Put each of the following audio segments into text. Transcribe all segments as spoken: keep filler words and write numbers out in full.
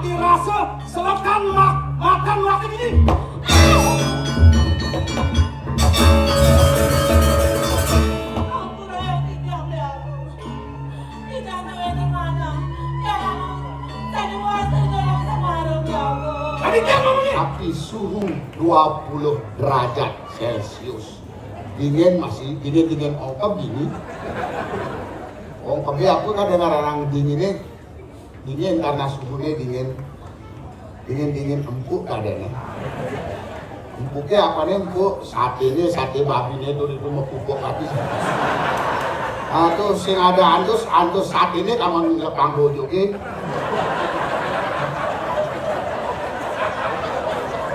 Rasa selekan mak-, makan makan ini. Tadi dia ngomongnya. Api suhu dua puluh derajat Celcius. Dingin masih, dingin-dingin ongkeb dingin. Ongkeb apa kadang orang dingin ini? Dingin karena suhunya dingin. Dingin-dingin empuk keadaannya. Empuknya apa nih empuk? Satenya, sate babinya itu, itu mau pupuk habis. Ah, tuh sing ada antus, antus satenya kamu nggak panggo joge.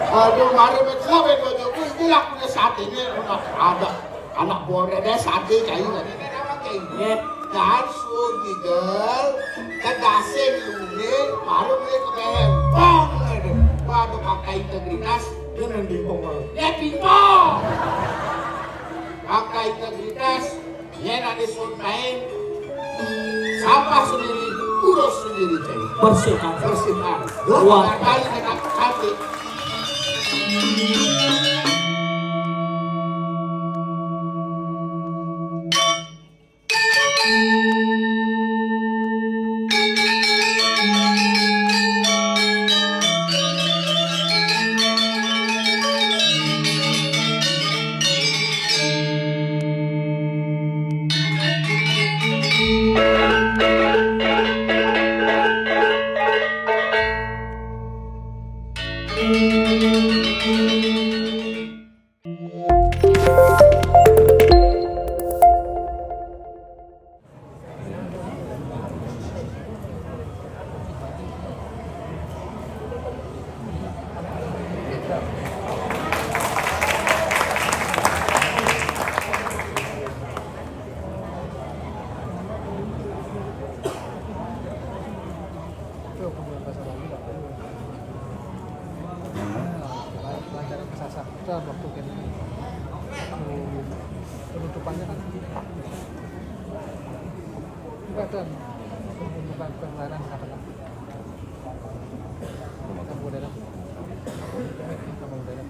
Aduh, mari mencelah ben joge itu lakunya satenya ada. Anak buah deh sate kayu. Nggih. Dan suwun ngidul, kedase nglune, baru mulai kebeler. Bong! Waduh, kakak integritas, dia main pingpong, Bang. Ya, pingpong! Kakak integritas, yen ada suwun main, sampah sendiri, urus sendiri, Cai. Bersihkan. Bersihkan. Wah. Kakak kena cantik. Itu pembulan pasar lagi, Pak. Nah, pelajaran kesasar. Kita waktu kayak ini. Waktu penutupannya kan. Bukan, bukan, bukan pelayanan kesasar. Kita modern. Kita modern.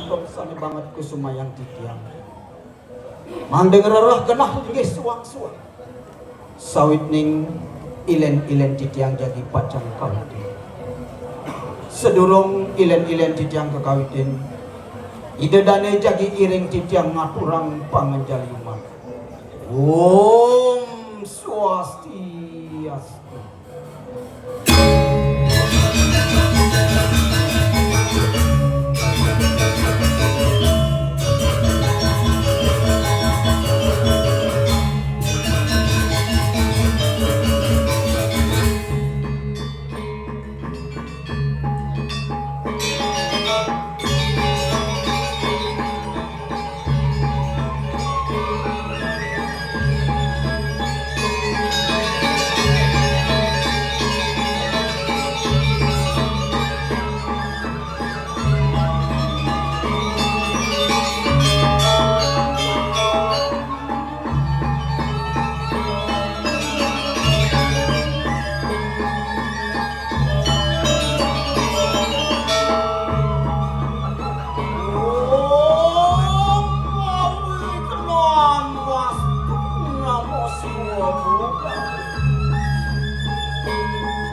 Untung sané banget kusumayang titiang. Mangda ngrereh genah linggih suang-suang. Sawitning ilén-ilén titiang jagi pacang kawitin. Sadurung ilén-ilén titiang kakawitin, Ida Dané jagi iring titiang ngaturang panganjali umat. Om Swastiastu.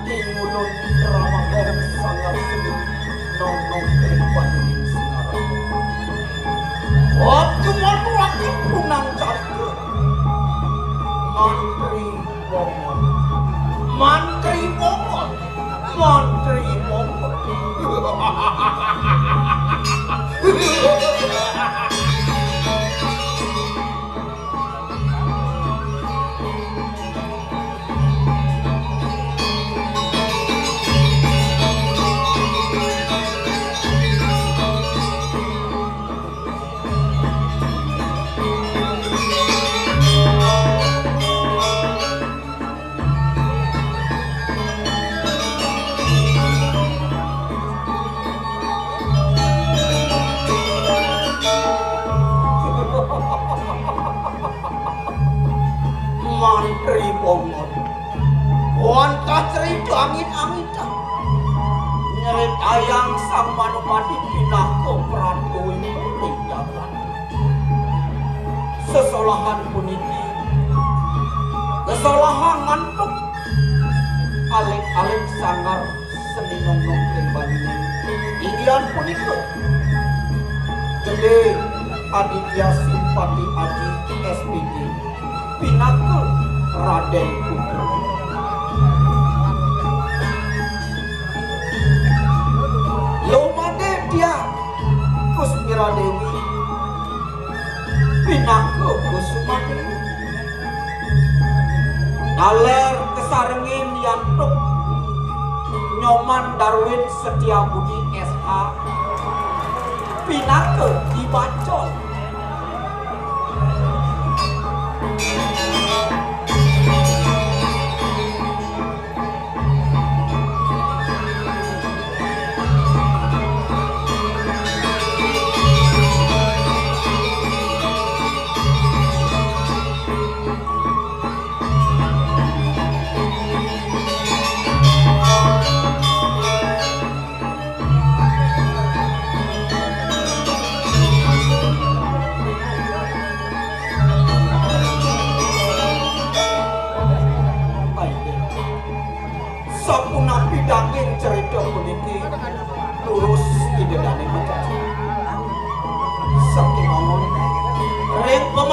Ing ulun Rama Gong Sanggar Seni, nonong ring paduling Singaraja. Wah, cuma turakan punang carita. Mantri Bongol. Mantri Bongol. Mantri Bongol. Mantri Bongol. Wantah cerita angin-angitan. Nyritayang Sang Manupati pinaka pratu ing jagat. Sesolahan puniki, sesolahan mantuk alit-alit sanggar seni nonong ring Banyuning. Inggih punika Gedé Aditya Simpati Aji, S P D, pinaka Radén Putra. Lumadé Diah Kusmira Déwi, pinaka Kusuma Déwi. Taler kasarengin Yantuk Nyoman Darwin Setiabudi, S H, pinaka Ki Bacol.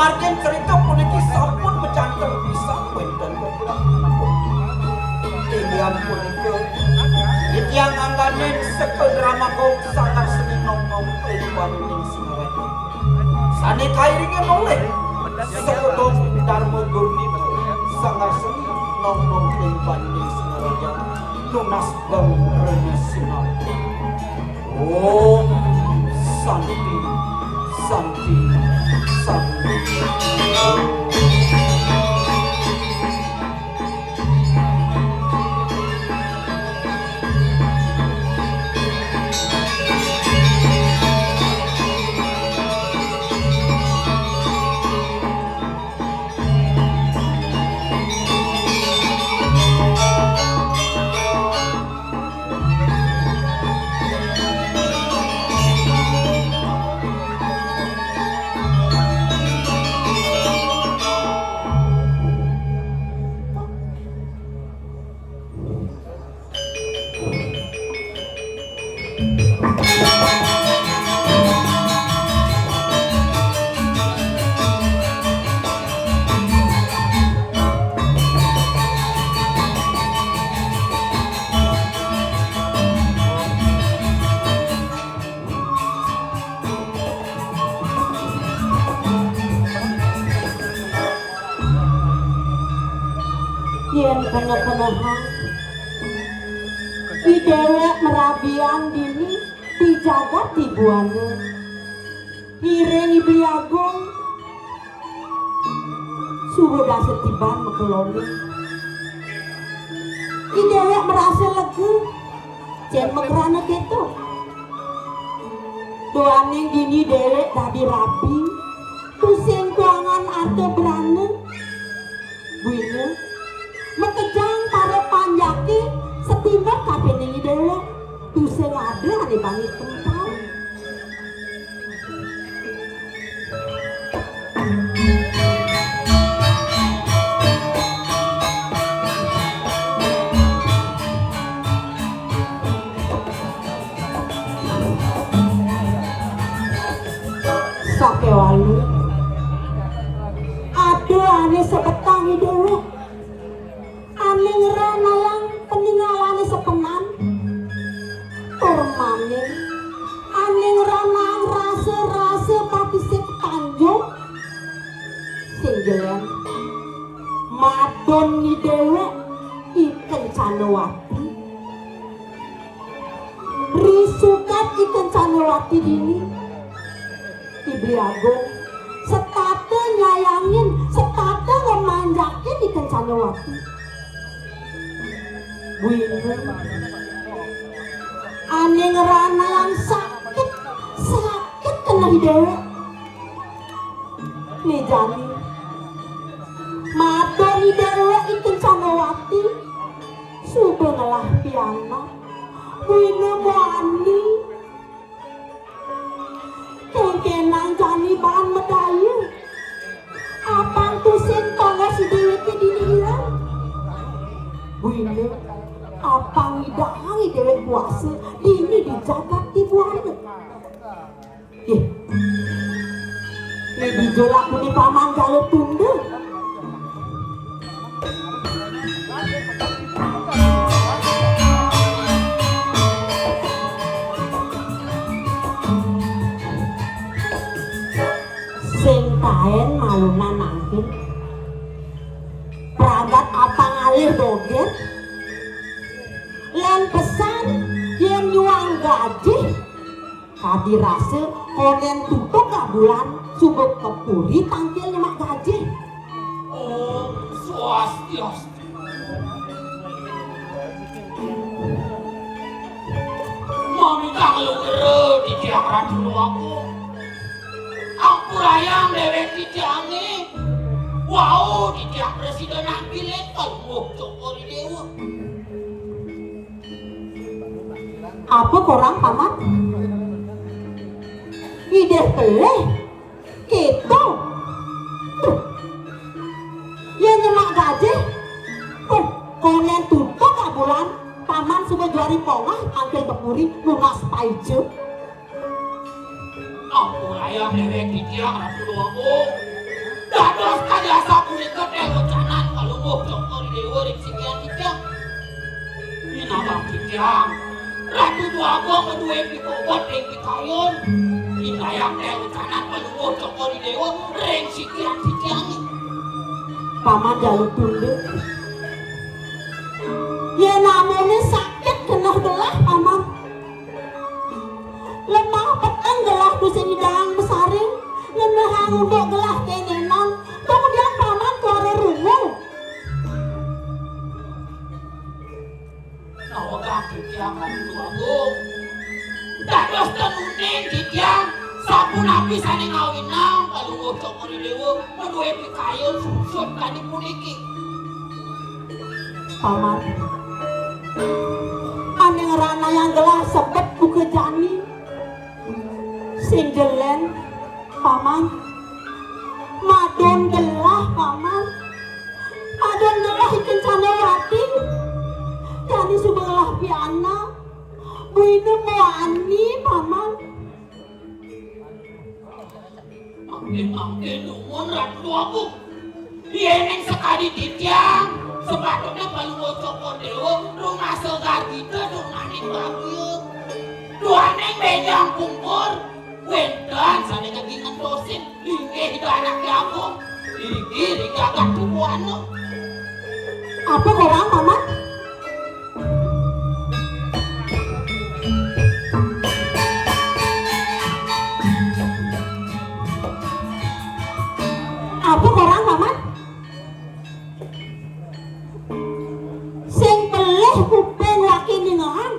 Margin cerita puniki sampun majanten pisan wénten beberapa. Inggih punika titiang angganin seka drama gong Sanggar Seni Nom Nom Pringbaning Singaraja. Sané kairingan olih seka gong Darma Gurniku Sanggar Seni Nom Nom Pringbaning Singaraja, nunas gong Reni Sinapti. Om Santi, Santi, Santi. Yén keneh-kenehang, I Déwék marabian dini di jagat Tibuana. Ngiring I Beli Agung suba dasa tiban makeloné. I Déwék marasa lega, cén makrana kéto. Duaning dini I Déwék dadi rabi, tusing kuangan arta brana. Buina, makejang para panjaké satinut kapining I Déwék, tusing ada ané bani tempal. Sakéwala ada ané sebetang I Déwék, ané ngranayang paningalané sepenan, tur maning ané ngranayang rasa-rasa pati sik tanjung. Sing jelen, madon I Déwék I Kencanawati. Ri sukat I Kencanawati dini, I Beli Agung setata nyayangin, setata ngamanjakin I Kencanawati. Buina ané ngranayang sakit, sakit keneh I Déwék. Né jani, madon I Déwék I Kencanawati suba ngelah pianak. Buina muani. Kénkénang jani baan madaya. Apang tusing tongos I Déwéké dini ilang. Buina, apang nyidang I Déwék kuasa dini di jagat Tibuana. Ih. Né dija lakuné Paman Jalur Tunda. Sing taén malunan angkin. Pragat apang alih dogén. Lén pesan yén nyuang gajih. Kadi rasa kondén tutug kabulan suba ka puri tangkil nyemak gajih. Om Swastiastu. Mamitang lugra titiang Ratu Déwa Agung. Ampurayang déwék titiangé. Wau titiang prasida nampi lengkeng muh Cokor I Déwa. Apa korang, Paman? Idih pelih. Kéto. Tuh. Yén nyemak gajih. Tuh, kondén tutug kabulan, Paman suba juari pongah tangkil ka puri nunas paija. Ampurayang déwék titiang, Ratu Déwa Agung. Dados kadi asapunika telocanan Palungguh Cokor I Déwa ring sikian titiang. Minabang titiang, Ratu Déwa Agung madué pikobet ing pikayun. Indayang telocanan Palungguh Cokor I Déwa ring sikian titiang. Paman Jalu Tunduk. Yén amoné sakit keneh gelah, Paman. Lemah peteng gelah tusing nyidang masaring, ngenehang unduk gelah kénénan, kemudian Paman tuara rungu. Nawegang titiang Ratu Agung. Dados ten uning titiang, sapunapi sané ngawinang Palungguh Cokor I Déwa madué pikayun sungsut kadi puniki. Paman. Ané ngranayang gelah sebet buka jani. Sing jelén, Paman. Madon gelah, Paman. Madon gelah I Kencanawati. Jani suba ngelah pianak. Buina mawani, Paman. Mangkin, mangkin, nuwun Ratu Agung. Yéning sakadi titiang, sepatutné Palungguh Cokor I Déwa rumasa gargita tur maning bagia. Duaning bénjang pungkur, wénten sané jagi ngentosin linggih Ida Anaké Agung. Iki ring jagat Tribuana. Apa korang, Paman? Apa korang, Paman? Sing pelih kuping waké ningehang.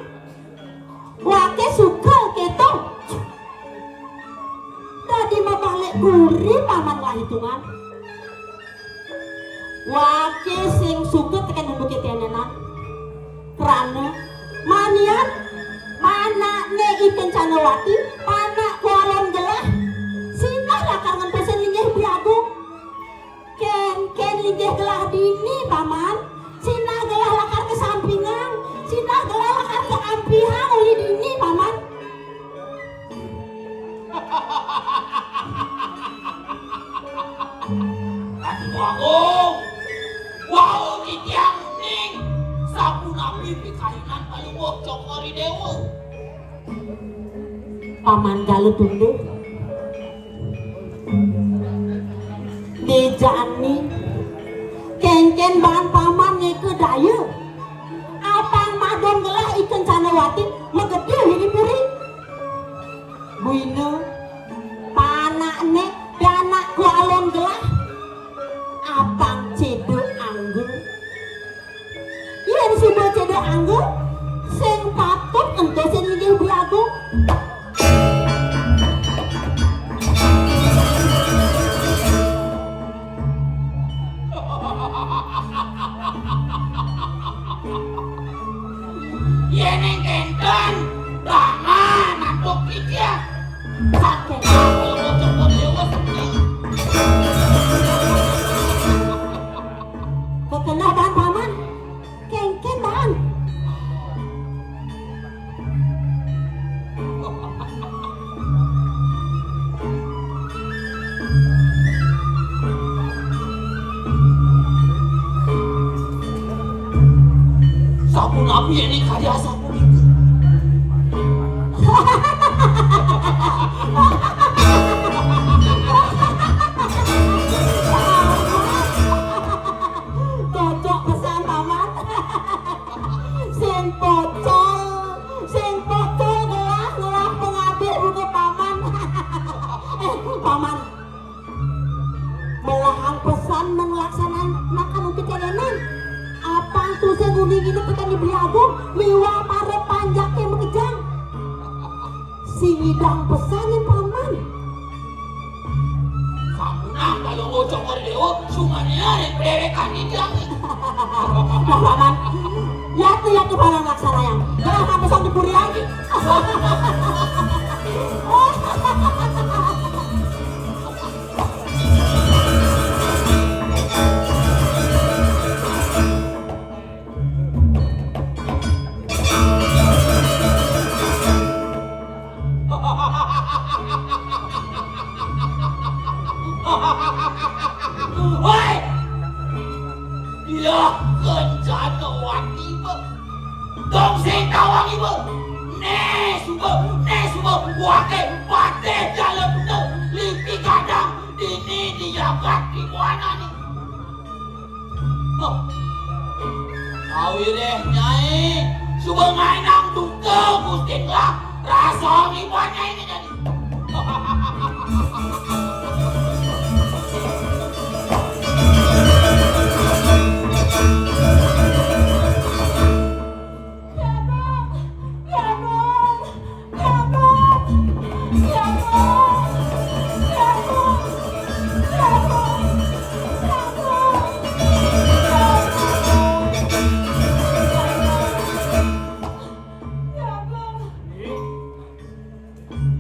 Waké suka kéto. Dadi mabalik guri, Paman, lah itungan. Waké sing suka tekén unduk kénénan. Krana manian panakné I Kencanawati, panak Kualon Gelah, sinah lakar ngentosin linggih Beli Agung. Kénkén linggih gelah dini, Paman. Sinah gelah lakar kasampingang, sinah gelah lakar kaampihang uli dini, Paman. Aduh, Agung. Wau titiang uning. Sapunapi pikayunan Palungguh Cokor I Déwa. Paman Galuh Tunduh. Né jani, kénkén baan Paman ngéka daya. Apang madon gelah I Kencanawati magedé uli di puri. Buina, panakné pianak Kualon Gelah. Apang céda angga. Yén suba céda angga, sing patut entusin linggih Beli Agung. Yéning kénten, tangan antuk titiang. Sampun kala bocah déwa seni. Kekenah baan Paman. Kénkén baan. Sapunapi yén kadi asapunika? Cocok pesan, Paman. Sing pocol, sing pocol gelah ngelah pangabih buka Paman. Eh, Paman. Melahang pesan nang laksanaan nakan uti kénénan. Apang tusing uning inep tekén Beli Agung miwah para panjaké makejang. Sing nyidang pesan nyen Paman. Sampunang kala ngocok ora déwa, sumanian ring padéwékan nyidang. Nah, Paman. Yatu, yatu Paman laksanayang. Gelah ngantosan di purian. Kencana wati ba. Dong sing tawang iba. Né suba, né suba, waké patih jala bener, lipi gadang, dini di jagat di buana né. Huh. Awiréh Nyai, suba ngaénang duka Gusti ngelah, rasa ngibuan Nyai né jadi.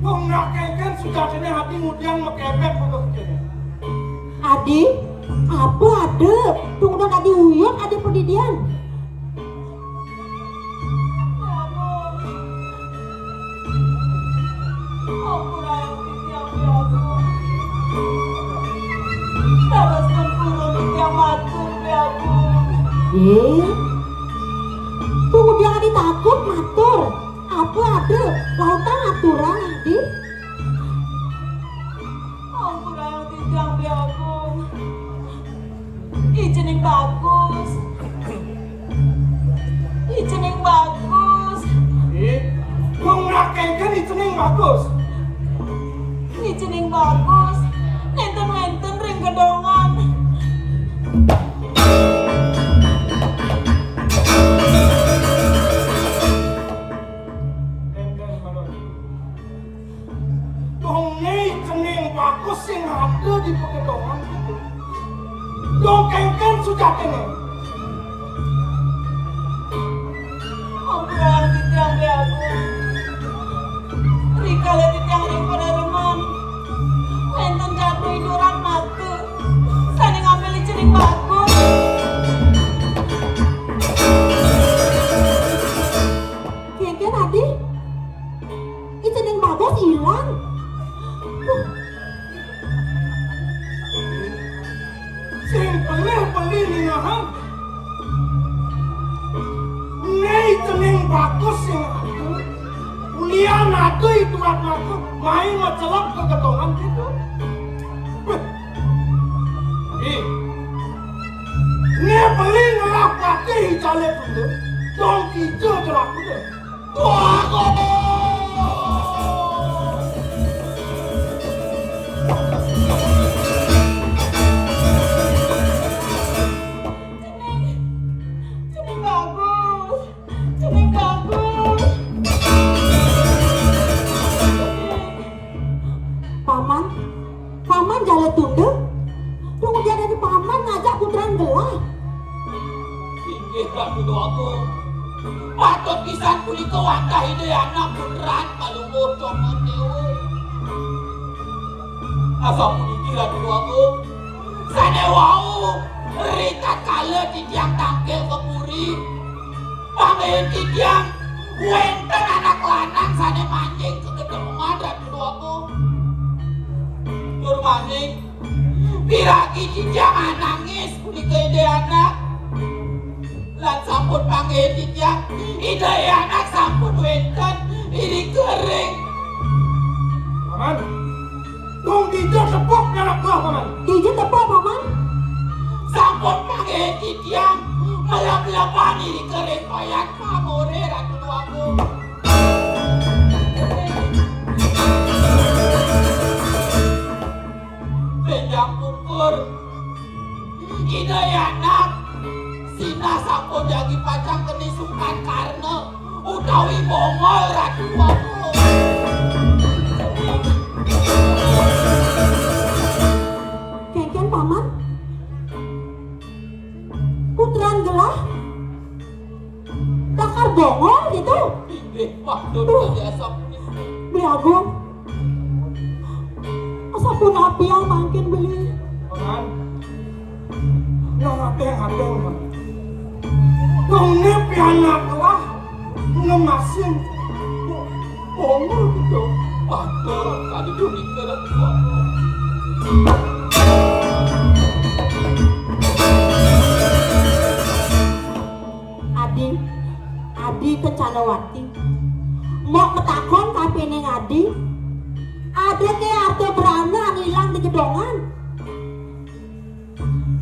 Wong nak kéngkén sujatiné adi ngudiang makébék. Adi, apa ada? Tungguan adi uyut, adi padidian. Eh, tungguan adi takut matur. Apa ada? Lautang aturang, Adi. Ampura titiang, Bli Agung. I cening bagus. I cening bagus. Ih, wong nak kéngkén i cening bagus. I cening bagus. Nénten wénten ring gedongan. Dong né cening bagus sing ada di pagedongan kéto. Dong kéngkén sujatiné. Ampura titiang, Bli Agung. Rikala titiang ring parereman, wénten jadma inuran mata sané ngambil i cening bagus. Kénkén, Adi? I cening bagus ilang. Sing pelih-pelih ningehang. Né i cening bagus sing ada. Ulian ada i tuak mata, mai macelep ka gedongan kéto. Beh. Ih. Né beli ngelah patih i jala tunda. Dong kija jelakuné. Tuak Agung! Cening, cening bagus, cening bagus. Paman, Paman jala tunda. Dong udian adi Paman ngajak putran gelah. Inggih, Ratu Déwa Agung. Patut pisan punika wantah Ida Anak putran Palungguh Cokor Déwa. Asapuniki, Ratu Déwa Agung. Sané wau, ritatkala titiang tangkil ka puri, panggihin titiang wénten anak lanang sané manjing ka gedongan, Ratu Déwa Agung. Tur malih, piragi titiang anangis punika Ida Anak. Lan sampun panggihin titiang, Ida Anak sampun wénten irika ring. Paman, dong dija tepuk nyanak buah, Paman. Dija tepuk, Paman. Sampun panggihin titiang, meleb-leban irika ring payan pamurih, Ratu Déwa Agung. Bénjang pungkur. Ida Anak, sinah sampun jagi pacang keni sungkan karna utawi bongol, Ratu Déwa Agung. Kénkén, Paman? Putran gelah? Lakar bongol gitu. Inggih, Pak, duh, duh. Beli Agung. Asapunapi mangkin beli. Paman. Nang ateng-ateng, Paman. Dong né pianak lah ngemasin bongol gitu. Paman, kadi dunika. Di Kencanawati. Mok matakon ka Pining Adi, ada ké arta brana anu ilang di gedongan?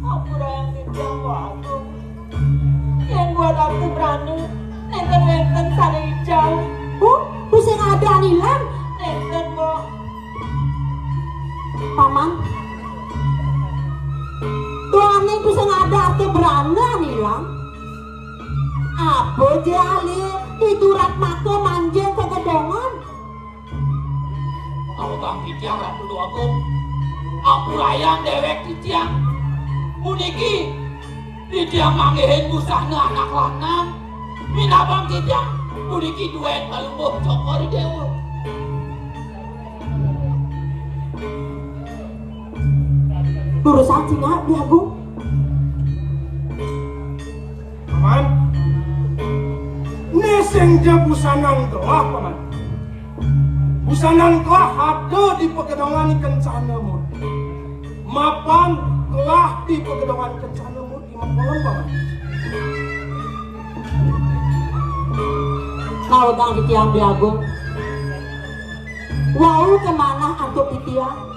Ampurayang titiang, Mbok Agung. Yén buat arta brana, nénten wénten sané ical. Oh, tusing ada anu ilang? Nénten, Mbok. Paman, duaning tusing ada arta brana anu ilang. Apa ja alih I Duratmaka manjing ka gedongan? Awegang titiang, Ratu Déwa Agung, ampurayang déwék titiang. Puniki titiang manggihin busana anak lanang. Minabang titiang puniki duén Palungguh Cokor I Déwa. Durusang cingak, Dé Agung. Paman, né sing ja busanan gelah, Paman. Busanan gelah ada di pagedongan I Kencana Muti. Mapan gelah di pagedongan I Kencana Muti makolem, Paman. Nawegang titiang, Dé Agung. Wau kamanah antuk titiang.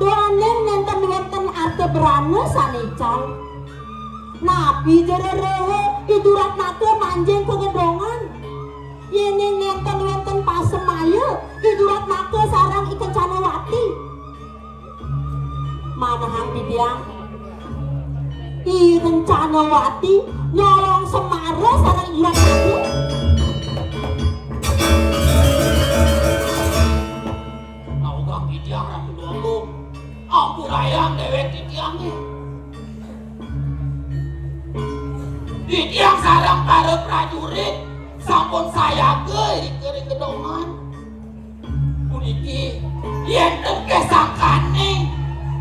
Duaning nénten wénten arta brana sané ical. Napi ja rereha I Duratmaka manjing ka gedongan? Yéning nénten wénten pasemaya I Duratmaka sareng I Kencanawati. Manahang titiang, I Kencanawati nyolong semara sareng I Duratmaka. Nawegang titiang, Ratu Déwa Agung, ampurayang déwék titiangé. Titiang sareng para prajurit sampun sayaga irika ring gedongan. Puniki, yén ten kasangkaning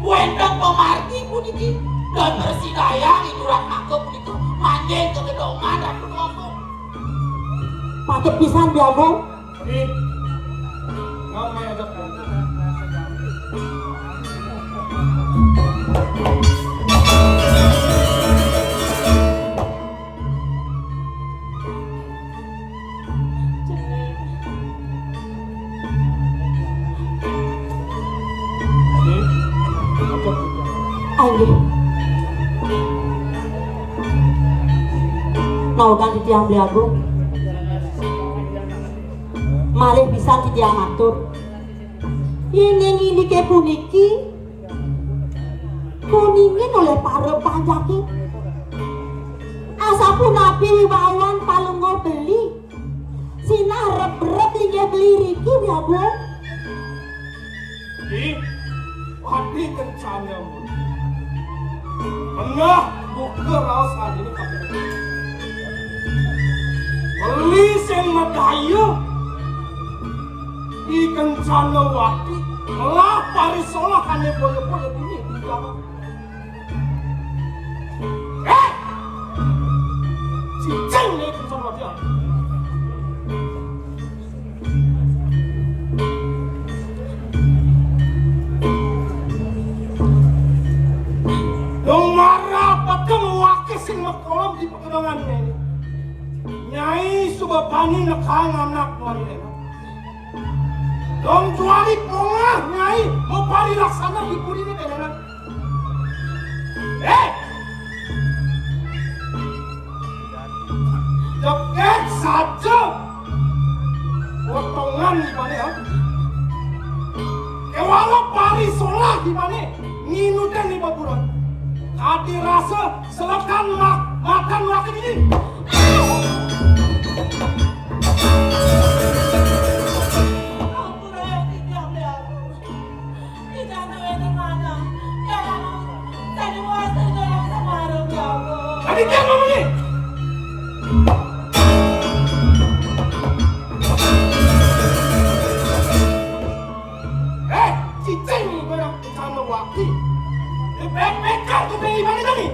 wénten pamargi puniki, tan mrasidayang I Duratmaka punika manjing ka gedongan, Ratu Déwa Agung. Patut pisan, Dé Agung. Ih, ngamai aja. Inggih. Nawegang titiang, Dé Agung. Malih pisan titiang matur. Yéning indiké puniki kuningin olih para panjaki. Asapunapi wibawan Palungguh beli, sinah rebreb linggih beli riki, Dé Agung. Ih, Adi Kencana Muti. Menah buka raos adine kabeh. Beli sing madaya. I Kencanawati ngelah parisolah ane boya-boya dini di jalan. Eh! Cicing nih Kencanawati. Dong marah peteng wake sing makolom di pegedangan ini. Nyai suba bani nekang anak nuan ini. Dong juari pongah nyai maparilaksana di puri ini tenan. Eh! Jeket saja potongan gimana ya? Kewala parisolah gimana? Nginutin di baburan. Kadi rasa selekan ma-, makan laki ini. Tadi dia ngomong nih. Eh, cicing barang Kencanawati. Dipek-pekan ke beli mana tadi?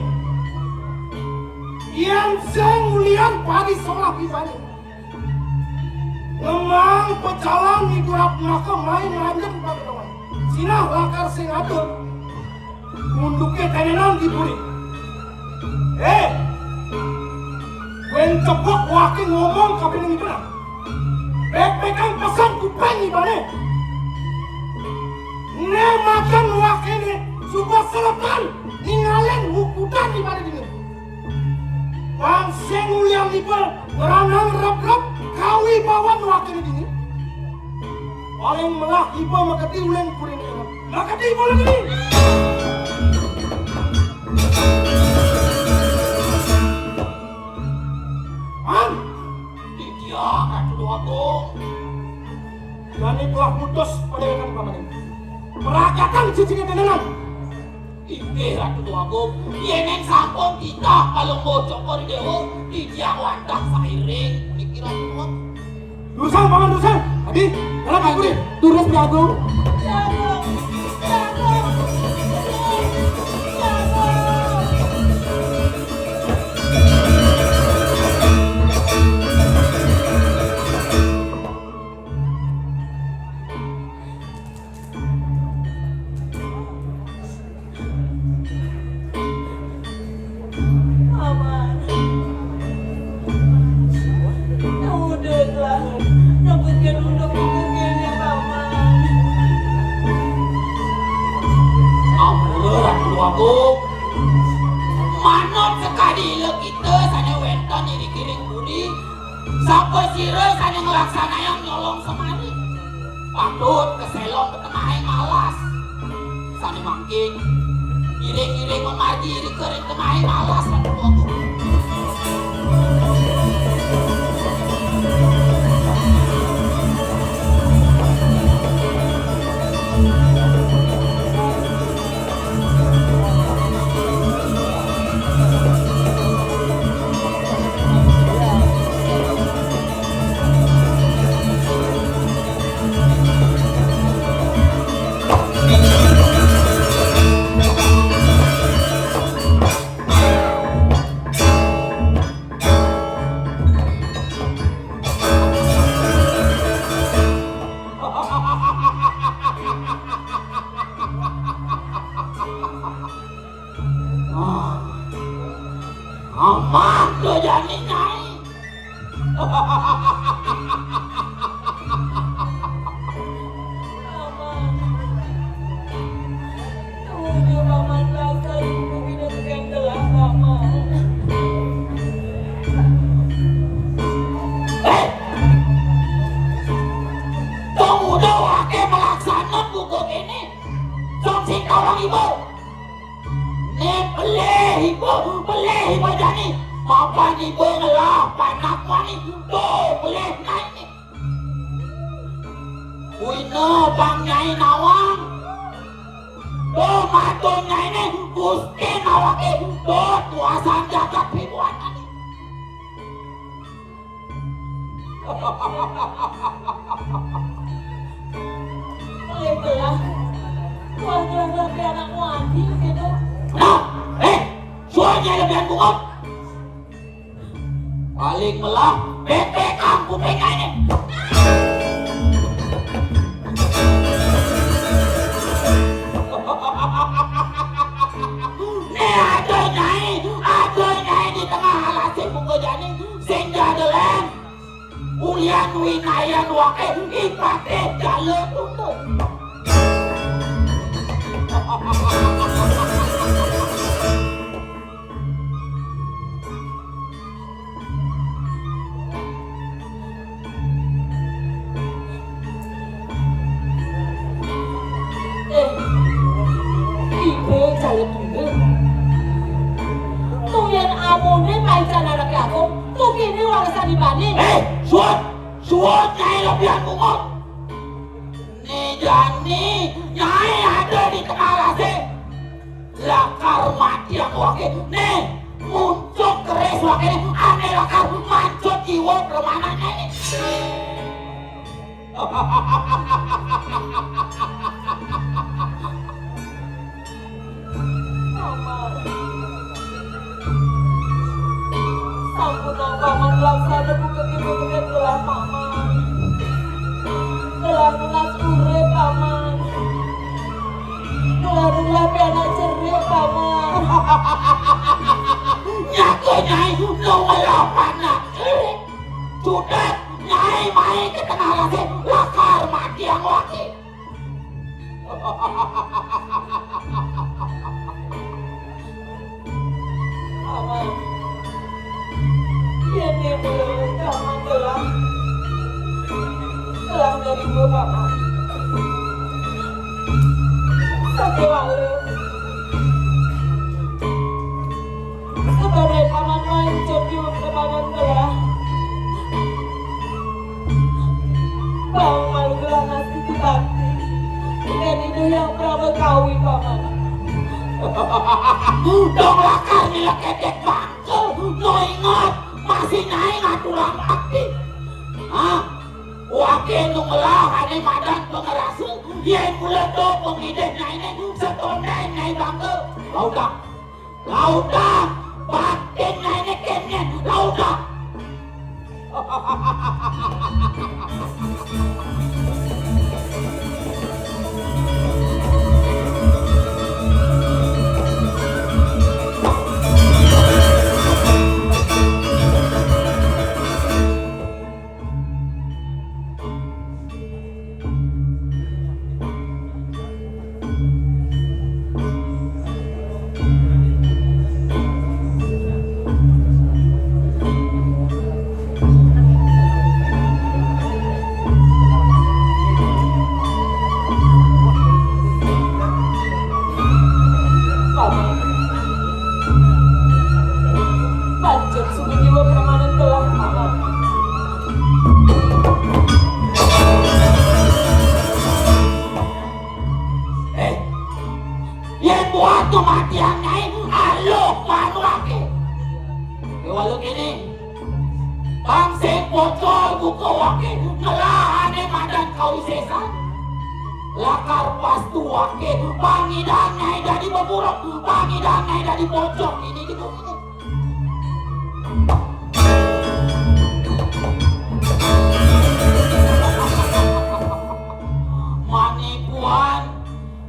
Yang sing ulian parisolah di mana? Ngemang pejalan idup naka main lanjut bagi teman. Sinah lakar sing atur. Munduke tenenan di puri. Eh, Yén cepok waké ngomong ka bini ibané. Bek-bekan pesen kuping ibané. Né makan wakéné suba selepan ningalin wukudan ibané dini. Pang sing ulian iba ngranang rep-rep kawibawan wakéné dini. Paling melah iba makadi uleng kuring. Makadi iba lagi. An, Didiak Ratu Agung. Jani telah putus pada ikan pamaning. Peragatan cicingnya tenenan. Inggih Ratu Agung, yéning sampun titah kalungguh Cokor Déwa, Didiak wantah sairing niki Ratu Agung. Durusang, Paman, durusang. Adi, dalam aku nih. Durus, Agung. Paman. Udahlah. Nyebutkan untuk ini, Paman. Ampura, Ratu Agung. Manut sakadi ila kita sané wénten ing Giring Puri, sapasira sané nglaksanayang nyolong semari, patut kaselong ka tengahing alas. Sané mangkin, iring-iring mamargi irika ring tengahing alas, Ratu Agung. Ah, amat to jani, Nyai. Paman. Tunggu, Paman, laksan ibu kita sekian telah, Paman. Eh! Tunggu, udah waké malaksana buka kéné. Song sing tolong ibu. Né pelih iba, pelih iba jani. Mapan iba ngelah panak wani. Tuh, pelih nyainé. Buina pang nyai nawang. Tuh, matur nyainé Gusti nawaké. Tuh, kuasan jagat pibuan tadi. Paling melah, wah, gelah-gelah anak wani gitu. Nah, eh, suaranya lebihan bungut. Paling melah, bebek angkut ini. Né ada nyai, ada nyai di tengah alasé buka jani, sing jada lén. Ulian winayan waké ipatih jala tunda. Eh, ibu calon tunggal. Tuh yén amoné paican anaké agung, tuh kéné warisan ibané. Eh, suud, suud nyai lebihan bungut. Né jani nyai ada di tengah alasé. Lakar mati aku waké. Né, muncuk keris waké né, ané lakar mancut jiwa premanané né. Paman. Sampunang Paman laksana buka kéné gelah Paman. Gelah nunas urip, Paman. Gelah nulah pianak cerik, Paman. Nyaga nyai, nu ngelah panak. Paman, yén mula Paman telah, telah nerima Paman. Sakéwala, sabadai Paman manjot jiwa Paman telah. Bang malu gelah nasi bakti. Yén Ida Hyang Praba kawi, Paman. Dong lakar nyeleketik bangka, no inget, masih nyai ngaturang bakti. Hah? Waké nu ngelah ané madan pangrasa, yén mula to pangidih nyainé, satondén nyai bangka. Laudah. Laudah, batin nyainé kénkén, laudah. Paman. Pancén sumuni jiwa Paman telah, Paman. Eh, yén buat kematian nyai, aluh manuaké. Kéwala kéné, bang sing pocol buka waké, ngelah ané madan kawisésan. Lakar pastu waké, pangidih nyai dadi beburuk, pangidih nyai dadi pocong, ini gitu. Manipuan,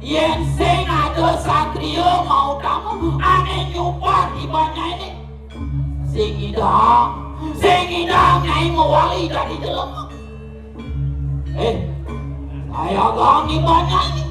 yén sing ada satria mautama ané nyupat iban nyainé. Sing ngidang, sing ngidang nyai mawali dadi jelema. Eh, saya gang iban nyai.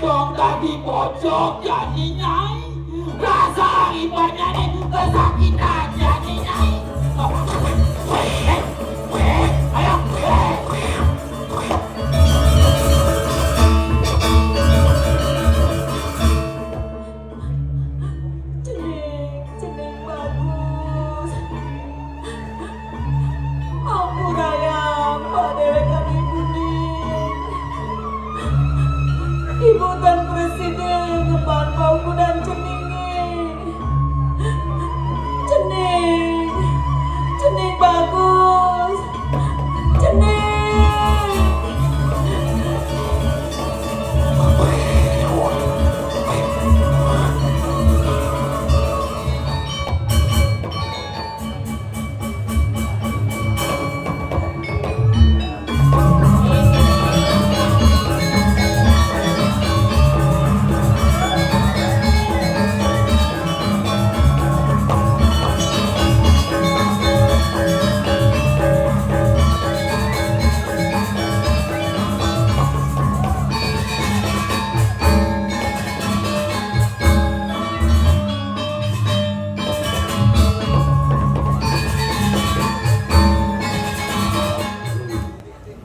Dong dadi bocok jani nyai. Rasa iban nyai kesakitan jani nyai. Eh, eh, ayo, eh. Cening, cening bagus. Ampurayang, padéwékan ibu ning. Ibu tan prasida ngemban paukudan ceningé. Cening, cening bagus. Cening.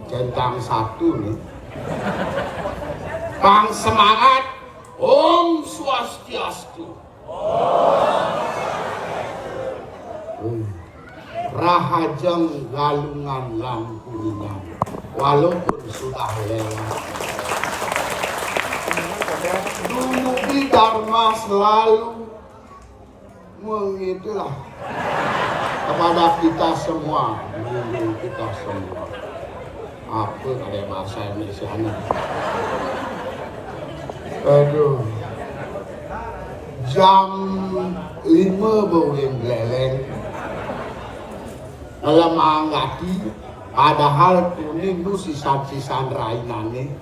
Centang satu nih. Pang semangat. Om Swastiastu. Hmm. Rahajeng Galungan lan Kuningan. Walaupun sudah lewat. Dulu di Dharma selalu mengitulah kepada kita semua, melindungi kita semua. Apa kade bahasa Indonesianya? Aduh. Jam lima beuwing beleleng. Ngelemaang gati, padahal tuning nu sisan-sisan rainane.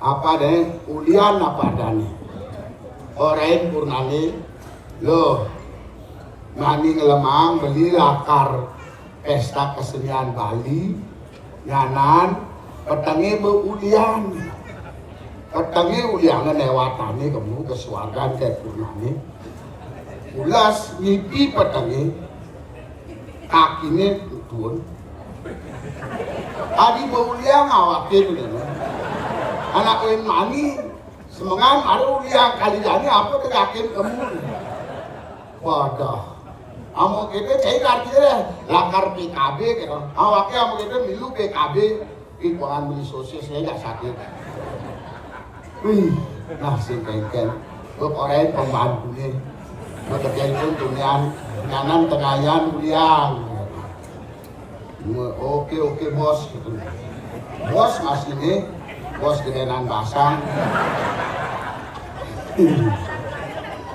Apa deh, ulian apa adane? Orain purnane, loh, mani ngelemaang beli lakar pesta kesenian Bali, nyanan, petenge beulian. Petenge uliane lewatane kemu ke suargan ke purnane. Ulas ngipi petenge, kakine tutun. Adi beuliang awake bener. Anak uen mani, semengan baru uliang kali jani apa ke yakin kemu. Waduh. Amo kite cai artine lakar P K B gitu. Awake amo kite milu P K B. Ih, kuangan beli sosis ya, gak sakit. Wih, nah sing kengken. Gue korein pembantune. Gue kerjain pun tunian, nyanan tengayan ulian. Gue, "Oke, oke, bos," gitu. Bos masih nih, bos gedenan basang.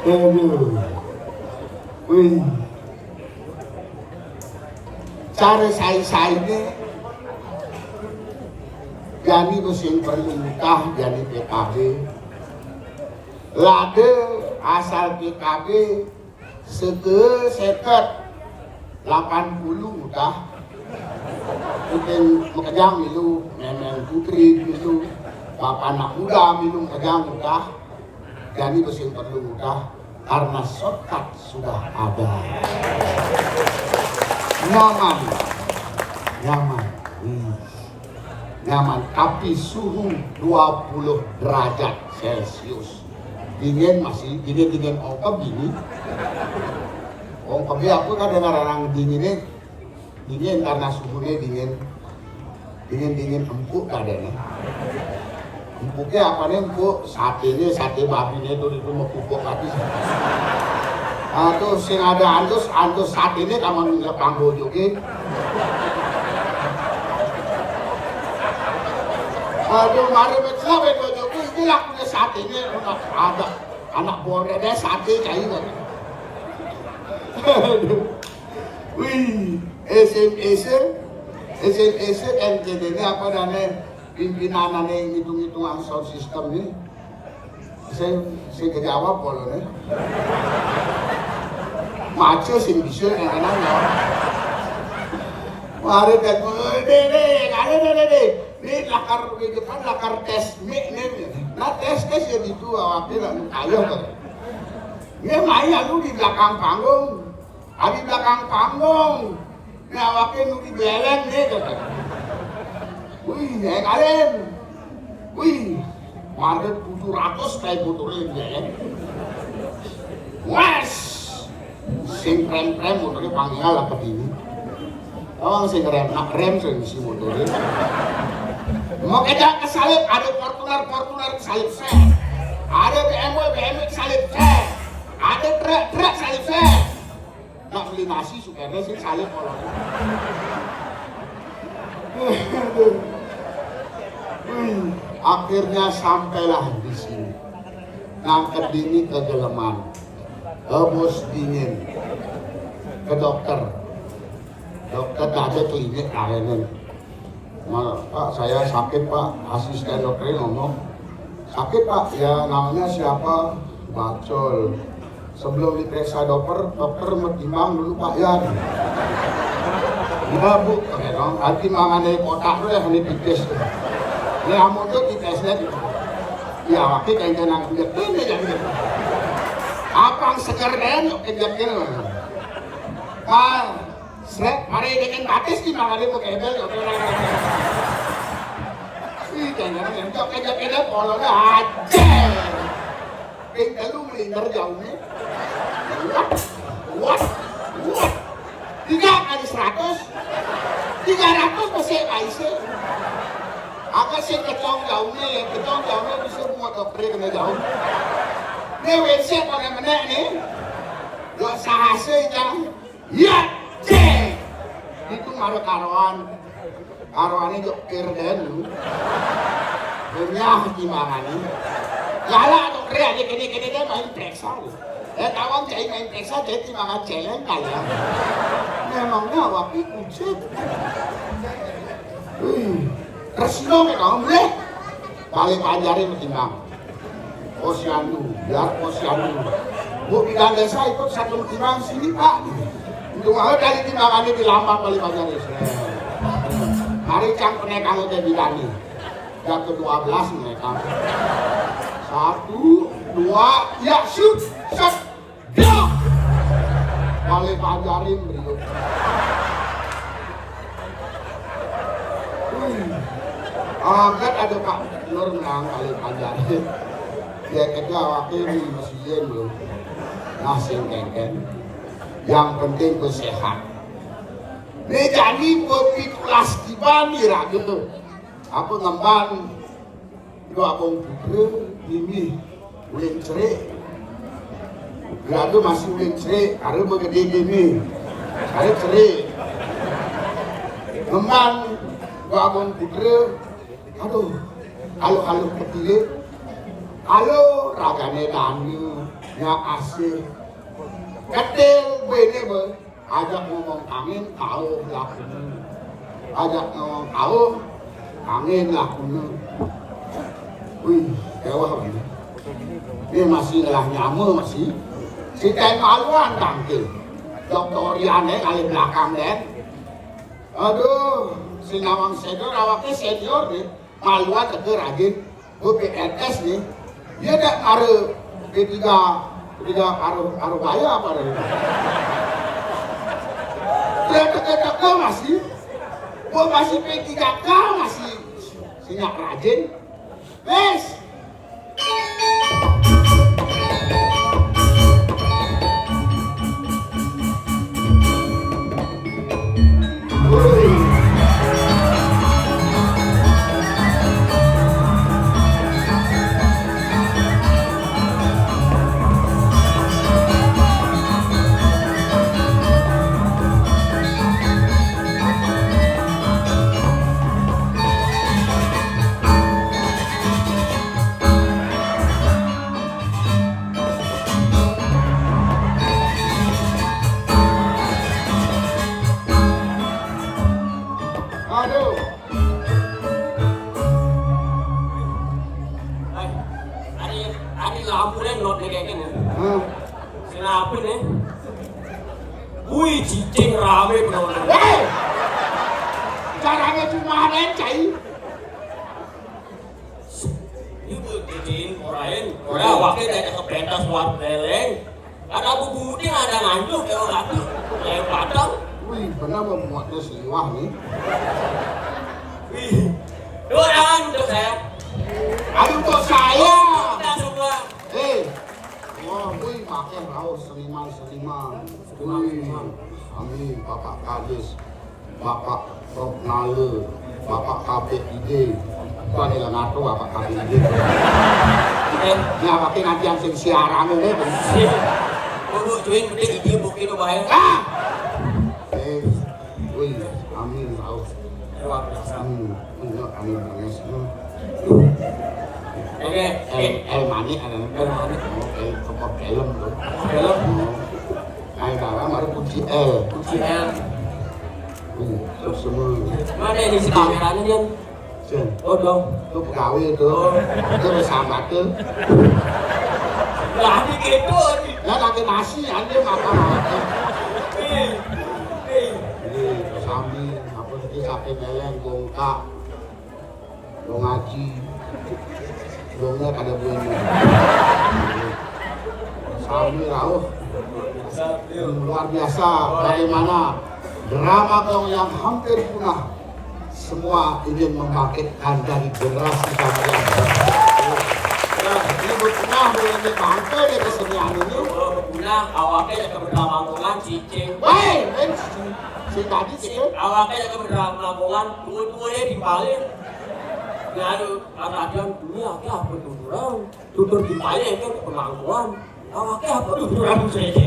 Aduh. Wih. Care sai-saine jani mesin perlu utah jani P K B. Lade asal P K B seke seket lapan puluh utah. Mungkin mekejang milu, memeng putri milu, bapak anak muda milu mekejang utah. Jani mesin perlu utah. Karena shortcut sudah ada. Nyaman. Nyaman. Hmm. Nyaman. Tapi suhu dua puluh derajat Celcius. Dingin masih, dingin-dingin ongkeb ini. Ongkebnya apa kadang orang dingin ini? Dingin karena suhunya dingin. Dingin-dingin empuk kadene. Empuknya apa nih empuk? Satenya, sate babine tuh itu mau pupuk habis. Aduh, sing ada antus, antus satenya kamu lepang bojoke. Aduh, mari mencela bojoku ini lakunya satenya ada anak borede sate kayu. Aduh. Wih, S M S, S M S N K D ini apa dane pimpinan ane ngitung-ngitungan sound system nih. Saya, saya ke Jawa polo nih. Mace sing bisa yang kenal ya. Mari tek deh deh, ada deh deh deh. Ini lakar di depan lakar tes mic nih. Nah tes tes ya gitu awaknya lah ayo kan. Ini main aku di belakang panggung. Adi belakang panggung. Ini awake nu di beleng nih kata. Wih, eh kalian. Wih, warga tujuh ratus kayak motornya di beleng. Wes. Sing krem-krem motornya panggil apa ini? Orang sing rem, nak rem sing isi motornya. Mau kita kesalip, ada Fortuner, Fortuner kesalip saya. Ada B M W, B M W kesalip saya. Ada truk, truk kesalip saya. Nak beli nasi supaya sing salib orang. Akhirnya sampailah di sini. Nangkep dini kegeleman. Ke bos dingin. Ke dokter. Dokter ada klinik layanan. "Ma-, Pak, saya sakit, Pak." Asisten dokternya ngomong, "Sakit, Pak? Ya, namanya siapa?" "Bacol." "Sebelum diperiksa dokter, dokter metimbang dulu, Pak, ya." "Enggak, Bu," kata dong. "Nanti mangan dari kotak dulu ya, ini pipis." Ini amun tuh pipis lihat. Ya, wakil kayak nang kerja ini jadi. Apa yang seger deh, yuk kerja ini. Pak, srek, mari dengan batis di mana dia mau kebel, yuk, orang. Ih, jangan yang cok kerja ini, polanya aja. Ping telu melinder jauhnya. What? What? What? Tiga kali seratus. Tiga ratus masih kaise. Aku sih kecong jauhnya, ya kecong jauhnya bisa buat dokter kena jauh. Ini W C pakai menek nih. Gak sahase jang. Ya, cek. Itu mara karoan. Arwané jok pir dén lu. Renyah timbangané. Lala to kere aja kéné-kéné dé main préksa lu. Eh, tawang cai main préksa, cai timbangan céléng kaya. Memangnya awak ini kucing. Wih, resino ké kamu deh. Balik panjarin timbang. Posyandu, biar posyandu. Bu bidan desa ikut satu timang sini, Pak. Untuk apa dari timbangannya di lambang balik panjarin? Mari cang penek kalau dia bidan nih. Yang kedua belas mereka. Satu, dua, ya, shoot, set. Dak! Balik panjarin, brio. Wih. Agat ada Pak Nur nang balik panjarin. Dia kata wakil di masjid belum. Nah, sing kéngkén. Yang penting gue sehat. Né jani gue pitulas tiba nih raga. Apa ngemban Iku abong putra, mimih, uling cerik. Raga masih uling cerik, karena begedé gini. Karena cerik. Ngemban, iku abong putra, aduh, kalau-kalau ketilik, kalau ragané dana, nya asih. Ketil, bene, be. Ajak ngomong angin, kauh lakune. Ajak ngomong kauh, angin lakune. Wih, kewah ini. Ini masih ngelah nyama masih. Si Ten maluan tangkil. Dokter Oriane kali belakang deh. Aduh, si Nawang Senior awaknya senior nih. Maluan teger aja. Gue P N S nih. Dia tak ada P tiga, P tiga paruh, paruh baya apa ada. Dia teka-teka masih. Gue masih P tiga K masih. Sinyak rajin. Wes. Aduh. Ay, ari, ari lampu deh, not nih kayak gini. Hah? Kenapa nih? Wih, cicing rame penonton. Hei! Caranya cuma ada cai. Ini gue jadiin orain. Ora awake dari kepentas luar beleng. Ada bubuding, ada nganjuk, kayak orang kaki. Kayak padang. Wih, benar membuatnya seliwah nih. Wih. Doa untuk saya. Ayo untuk saya. Kita semua. Eh. Wah, wih, makin raus seniman-seniman. Wih. Amin, Bapak Kadis. Bapak Prof Nale, Bapak K P I D. Itu ada yang ngatur Bapak K P I D. Eh. Ya, pakai nanti yang sing siaran ini, kan? Sip. Kudu cuy, penting ide bukti lo bahaya. Ah! Eh, wih, amin, raus. Luar biasa. Hmm, enggak, amin, raus. Hmm. Oke. El, El Manik ada. El Manik. Oh, El, kepok film tuh. Film? Oh. Ayo, Bang, baru kunci L. Kunci L. Hmm, terus semua. Mana ini si kameranya, Jan? Jan. Oh, dong. Itu pegawai itu. Oh. Itu bersama tuh. Lah, ini gitu. Ya, lagi nasi, anjir, makan apa? Nih. Nih. Ini, sami, apa sih, sate meleng, gongkak. Wong ngaji. Wongnya kada boleh. Sami rauh. Luar biasa. Bagaimana drama Gong yang hampir punah, semua ingin membangkitkan dari generasi kami yang baru. Nah, ini punah, boleh bangke deh kesenian ini. Punah, awalnya ya kebetulan mangkungan, cicing. Weh, eh, si tadi sih. Awalnya ya kebetulan mangkungan, tua-tua ya dibalik. Lalu, kata dia, ini lagi apa tuh orang? Tutur di payah itu kemampuan. Awaknya apa tuh orang saya?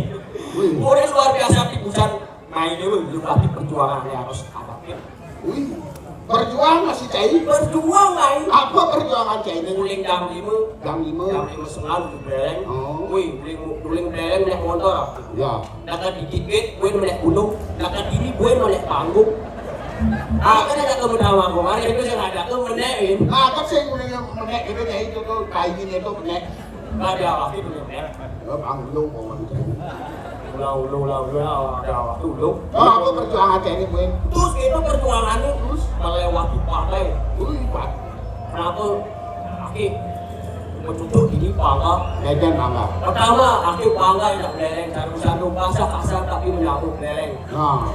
Wih. Udah luar biasa di pusat mainnya, wih, lu pasti perjuangannya harus ada. Wih. Berjuang masih cai? Berjuang, Cai. Apa perjuangan cai ini? Uling jam lima. Jam lima. Jam lima setengah udah belereng. Oh. Wih, uling, uling belereng naik motor. Ya. Dekat dikit, gue naik gunung. Dekat diri, gue naik panggung. Ah, kan ada kamu tahu aku. Hari itu saya ada tuh menekin. Nah, kan saya uling menek itu, cai itu tuh, kain itu menek. Nggak ada waktu itu, ya. Ya, panggung, pokoknya. Ulah, ulah, ulah, ulah, ada waktu, ulah. Oh, apa perjuangan ini, Bun? Terus itu perjuangannya, terus melewati pantai. Wih, Pak. Kenapa? Aki, mencucuk ini bangga. Medan bangga. Pertama, aki bangga tidak belereng, cari urusan bahasa kasar, tapi menyambut belereng. Nah.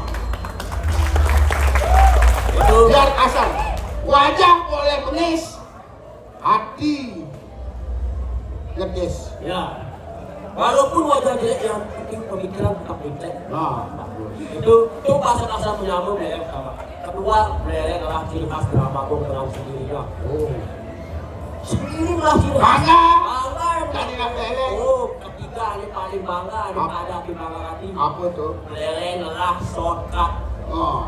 Itu biar kasar. Wajah boleh bengis, hati ngedes. Ya. Walaupun wajah jelek, yang penting pemikiran tetap jelek. Nah, bagus. Itu, itu bahasa kasar menyambut belereng pertama. Kedua, belereng adalah ciri khas drama gong dengan sendirinya. Oh. Sendiri lah ciri khas. Bangga. Bangga. Dari Rafael. Oh, ketiga ini paling bangga, ini pada bangga hati. Apa tuh? Belereng adalah shortcut. Oh.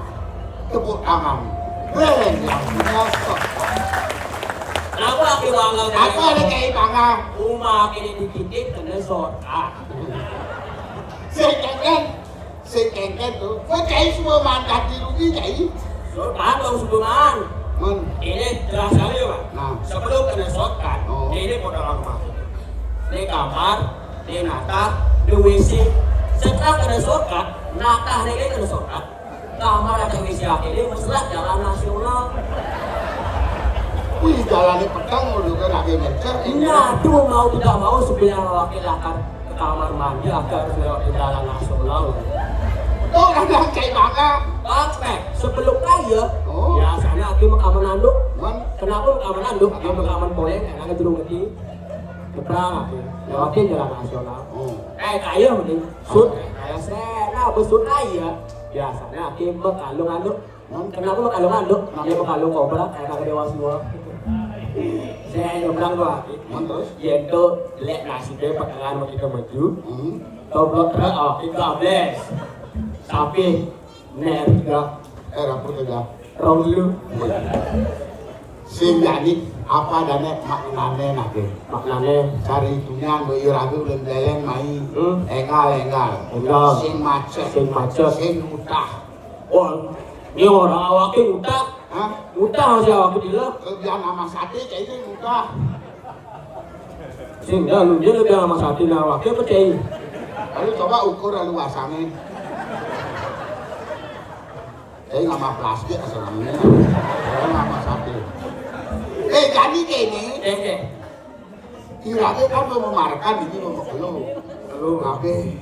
Tepuk tangan. Belereng yang punya shortcut. Kenapa aki bangga? Apa ada kayak bangga? Rumah ini dikit kena shortcut. Saya kan, saya kan tuh. Kok cai semua mandat di rugi, cai? Shortcut dong, Sudirman. Mon. Ini jelas sekali, Pak. Nah. Sebelum kena shortcut, oh, ini modal rumah. Ini kamar, ini natah, ini W C. Setelah kena shortcut, natah ini kena shortcut. Kamar ada W C akhirnya, masalah jalan nasional. Wih, jalannya petang, mau juga lagi ngejar. Iya, tuh mau tidak mau, supaya wakil akan ke kamar mandi, agar harus lewat jalan nasional. Tuh, orang bilang cai bangga. Bang, eh, sebelum kaya, oh, biasanya aku mau kamar nanduk. Mon. Kenapa mau kamar nanduk? Dia mau kamar poyeng, karena ke jeruk ngerti. Nyebrang aku, lewatin jalan nasional. Oh. Eh, kaya mending. Sut, kaya sena, besut kaya. Biasanya aku mau kalung anu. Mon. Kenapa mau kalung anu? Dia mau kalung kobra, kayak kagak dewa semua. Saya nyebrang tuh, aki. Mon, terus? Yen tuh jelek nasibnya, pertengahan mau kita maju. Hmm. Toblok truk, oh, kita habis. Tapi, ner juga. Eh, rapur juga. Rong lu. Sing jadi apa dane maknane nake? Maknane? Cari tunyan, do irabi ulun beleng mai. Hmm. Enggal, enggal. Enggal. Sing macet. Sing macet. Sing utah. Oh, ini orang awake utah. Hah? Utah masih awake dila. Kerjaan sama sate, cai itu utah. Sing, ya, lu dia lebih sama sate, nah, awake apa, cai? Lalu coba ukur lalu wasangin. Cai nggak mah plastik asal namanya. Cai nggak mah sate. Eh, jadi kayak ini. Eh, eh. Irate kan mau memamerkan ini, mau kelu. Kelu. Kabeh.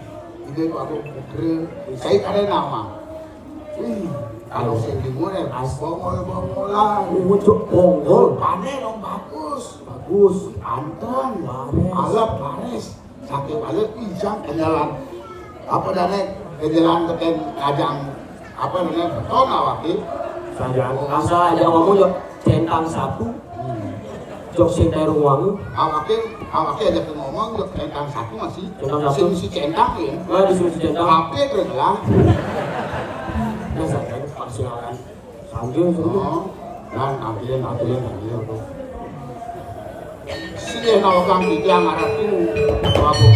Ini tuh aku putra. Saya kada nama. Wih, kalau sing di mana? As bongol-bongolan. Muncul bongol. Panen dong bagus. Bagus. Anten. Baris. Alep, baris. Sakit balik, ih, jang, kenyalan. Apa dane, kenyalan teken ngajang, apa namanya, beton awake. Saja, asal aja ngomong, jok centang satu. Hmm. Jok sing dari ruang. Awake, awake aja ke ngomong, jok centang satu masih. Centang satu. Sing isi centang ya. Wah, di sini centang. H P terus lah. Nah, saya kan pasti akan Sambil suruh. Oh, dan ambilin, ambilin, ambilin tuh. Sini nawakang di tiang arah tuh. Waduh.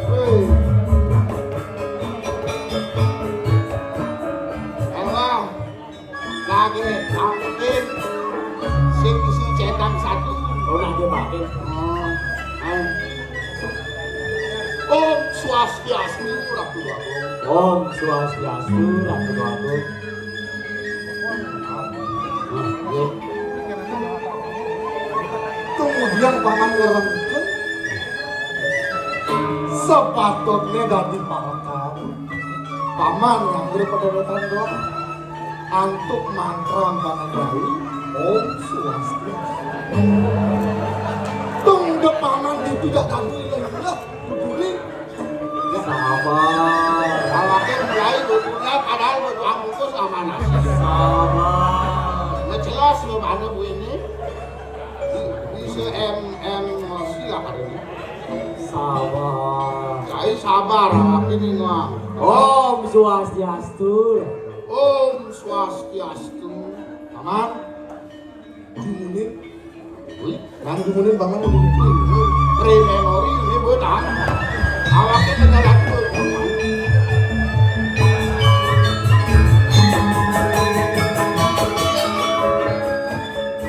Hei. Elah, lagi angin sing isi centang satu. Oh, nah, dia makin. Oh, ayo. Om Swastiastu, Ratu Agung. Om Swastiastu, Ratu Agung. Nah, iya. Kemudian paman ngerengkeng. Sepatutnya dadi parekan. Paman nganggur pedewetan doang. Antuk mantra paman dari Om Swastiastu. Tung de paman di tidak tadi lengah. Peduli. Sabar. Awake mulai berpunya padahal berjuang Sing mana bu ini? Bisa M M sila kali ini. Sabar. Cai sabar, awak ini nuang. Om Swastiastu. Om Swastiastu. Paman. Dumunin. Wih, nang dumunin paman. Pre-memory ini buat ah. Awaknya negara tuh.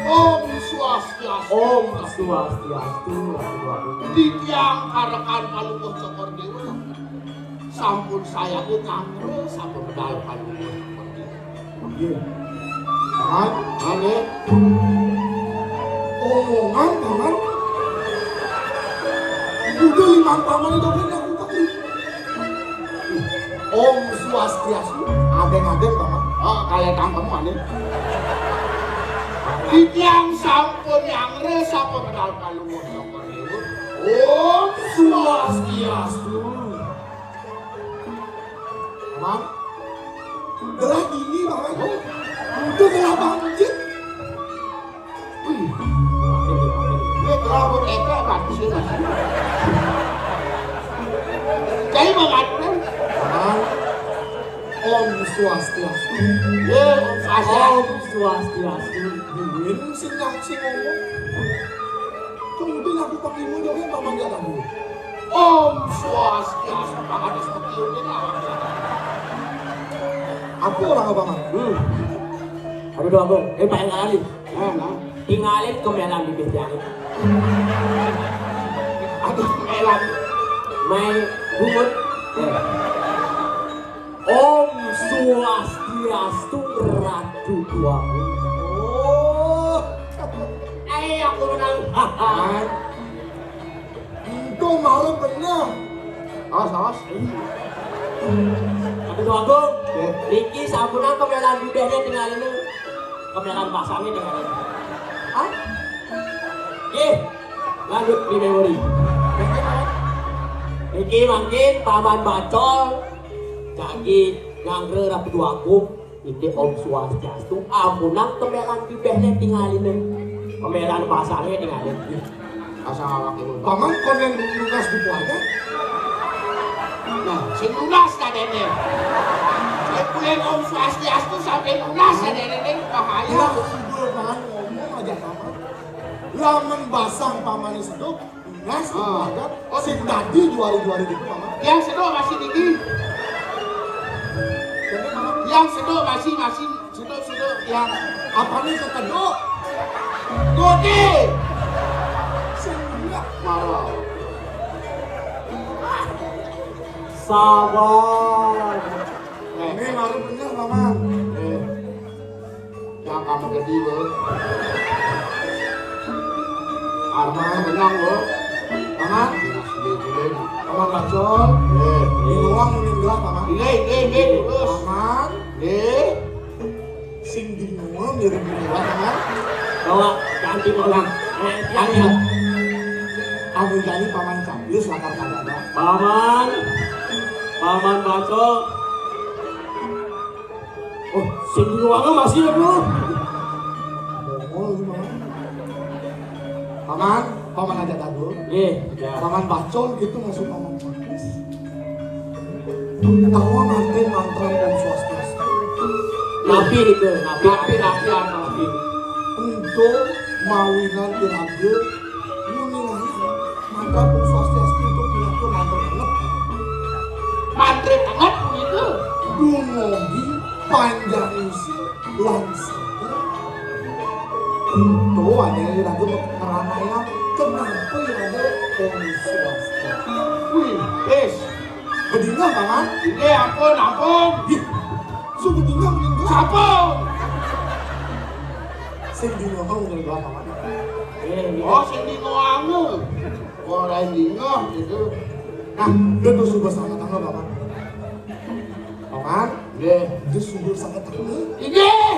Om Swastiastu. Om Swastiastu, Ratu Agung. Titiang karekan Palungguh Cokor Dewa. Sampun saya nganggo sampun medal Palungguh Cokor Dewa. Iya. Paman, ane. Omongan, Paman. Udah lima Paman itu kan aku pakai. Om Swastiastu, adeng-adeng, Paman. Oh, kalian tangkemu, ane. Titiang sampun nyangre, sampun medal Palungguh Cokor Dewa. Om Swastiastu. Paman, gelah gini, Paman. Udah gelah banget. Wih, ini, ini gelah buat Eka, bagus ya, Mas. Jadi, Bang Adnan. Paman, Om Swastiastu. Ya, Om Swastiastu. Om Swastiastu. Duit sing nyaksi ngomong. Kemudian aku pakai muda kan Paman dia tadi. Om Swastiastu, Paman seperti ini lah. Aku orang apa, Paman? Hmm. Aduh, doa, Bang. Eh, Pak, yang kali. Nah, nah. Tinggalin kemelan bibir jari. Aduh, kemelan. Mai bungut. Eh. Om Swastiastu, Ratu Tuaku. Oh. Eh, aku menang. Itu malu bener. Awas, awas. Tapi Tuaku, ya. Niki sampunan kemelan bibirnya tinggalin. Kemelan pasangnya tinggalin. Hah? Nggih, lanjut di memori. Niki mangkin Paman Bacol jagi ngangre Ratu Agung, indik Om Swastiastu, amunang kemelan bibirnya tinggalin. Kemelan pasangnya tinggalin. Pasang awak ibu. Paman konen lunas di keluarga. Nah, sing lunas kadene. Sing kulen Om Swastiastu sampai lunas kadene, ning bahaya. Lah, sudul Paman ngomong aja, Paman. Lamun basang Paman seduk, lunas di keluarga. Oh, sing tadi juari-juari gitu, Paman. Yang seduk masih dingin. Jadi, Paman, yang seduk masih, masih seduk, seduk, yang apa nih, kekeduk? Gode. Sing marah. Sabar. Eh. Ini baru bener, Paman. Eh. Yang kamu jadi, lo. Arman menang, lo. Paman. Paman Bacol. Eh, ini uang, ini gelah, Paman. Ini, ini, ini, terus. Paman. Eh. Sing bingung, jadi bingung, Paman. Bawa ganti orang. Eh, yang, yang. Amin, jadi Paman Campis, lakar kagak ada. Paman. Paman Bacol. Oh, sing di ruangan masih ya, Bro? Bongol, Paman. Paman, Paman aja dulu. Nggih, ya. Paman Bacol gitu masuk Paman Campis. Tahu nganten mantra Om Swastiastu. Napi niku, napi, napi, napi, napi. Untuk mawinan iraga, muni ngayah mantra Om Swastiastu itu pinaku mantra banget. Mantra banget begitu. Dumugi panjang usia lan seger. Itu ada yang iraga ngeranaya kenapa iraga Om Swastiastu. Wih, wis. Bedingah, Paman? Inggih, ampun, ampun. Ih, su bedingah mending gua. Sampun. Sing di ngomong dari gua, Paman. Eh, oh, sing di ngomong. Ora dingah gitu. Nah, dia tuh sudah sangat tanggal, Paman. Paman? Nggih. Dia sudah sangat tanggal. Inggih.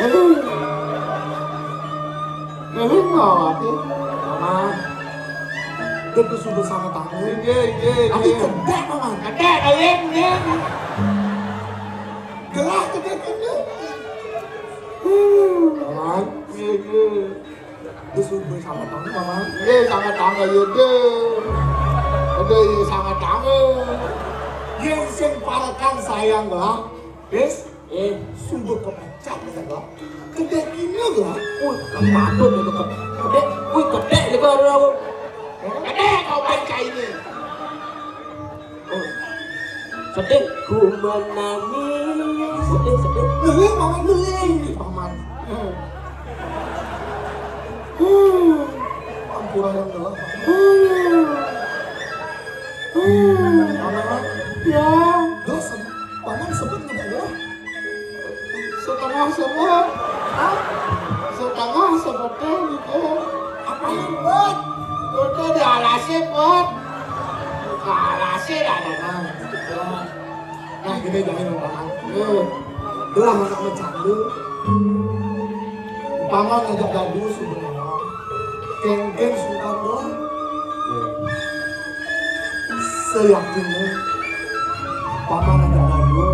Aduh. Ngeling awake. Paman. Dia tuh sudah sangat tanggal. Inggih, inggih, tapi inggih. Cedek, Paman. Cedek, ayo, inggih. Gelah gedé kéné. Paman, iya, iya. Wis subuh sama tangan, Paman. Iya, sama tangan, iya, deh. Aduh, iya, sama tangan. Yén sing parekan sayang lah. Wis, eh, subuh kepecat, ya, kok. Gedé kéné lah. Wah, kan patut itu, Kak. Gedé, wih, gedé, ya, baru aku. Gedé, kau baca ini. Sedih ku menangis, sedih, sedih. Leleh, Paman, leleh. Paman. Ampura yang gelap. Paman. Ya. Dosa. Paman sebut tidak gelap. Setengah sebut. Hah? Setengah sebutnya gitu. Apa yang buat? Udah di alasnya, Bot. Ke alasnya dah, dah, dah. Nah, kita jangan ngomong. Eh, gelah anak bercanda. Umpama ngajak gaduh sebenarnya. Kéngkén sukan doang. Seyakinnya, Paman ada radio,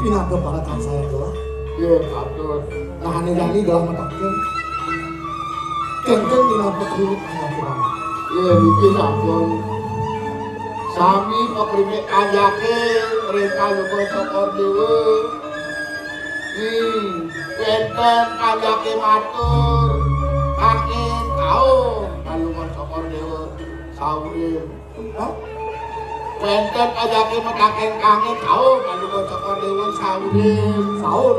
pindah ke barakan saya doang. Iya, patut. Nah, aneh jani gelah matakin. Kéngkén dina pekriwit anak kurang. Iya, niki sampun. Sami pekriwit ajaké, reka lupa Cokor Dewa. Hmm, wénten ajaké matur, angin, kaum, kalungan Cokor Dewa, saurin. Hah? Wénten ajaké mataken kangin, kaum, kalungan Cokor Dewa, saurin. Saur.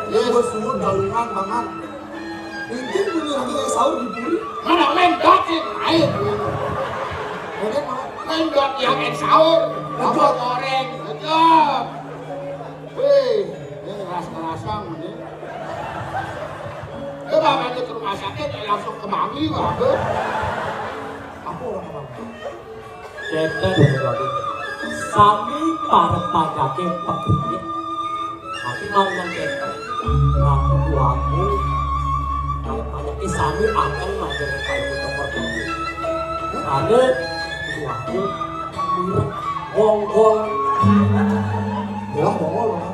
Yes. Bos suwun galungan, Paman. Mungkin punya lagi yang sahur di puri. Mana mendot yang lain? Mungkin, Paman. Mendot yang sahur. Apa goreng? Betul. Wih, ini ngeras-ngerasang ini. Coba balik ke rumah sakit, langsung ke Bangli, Pak. Aku orang apa? Kénten, sami para panjaké pekriwit. Tapi maringan kénten. Ngaku aku, para panjaké sami akan ngajarin kayu tempat ini. Karena aku mirip bonggol. Jelas bonggol, Pak.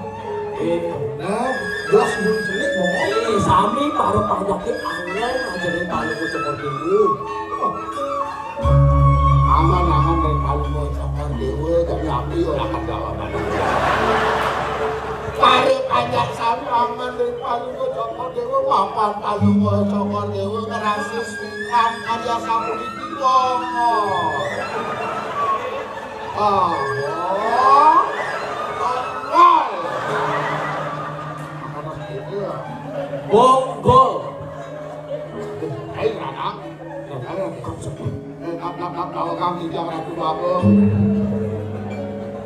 Eh, nah, jelas belum jelit bonggol. Eh, sami para panjaké angel ngajarin kayu tempat ini. Aman-aman dari Palungguh Cokor Dewa, jadi aku ya ora kedawa. Pare panjak sami aman dari Palungguh Cokor Dewa, mapan Palungguh Cokor Dewa ngerasa sukan karya sapu di kita. Oh, bonggol. Bonggol. Ayo, anak. Ayo, anak. Nap, nap, nap, nap, kang titiang Ratu Bagong.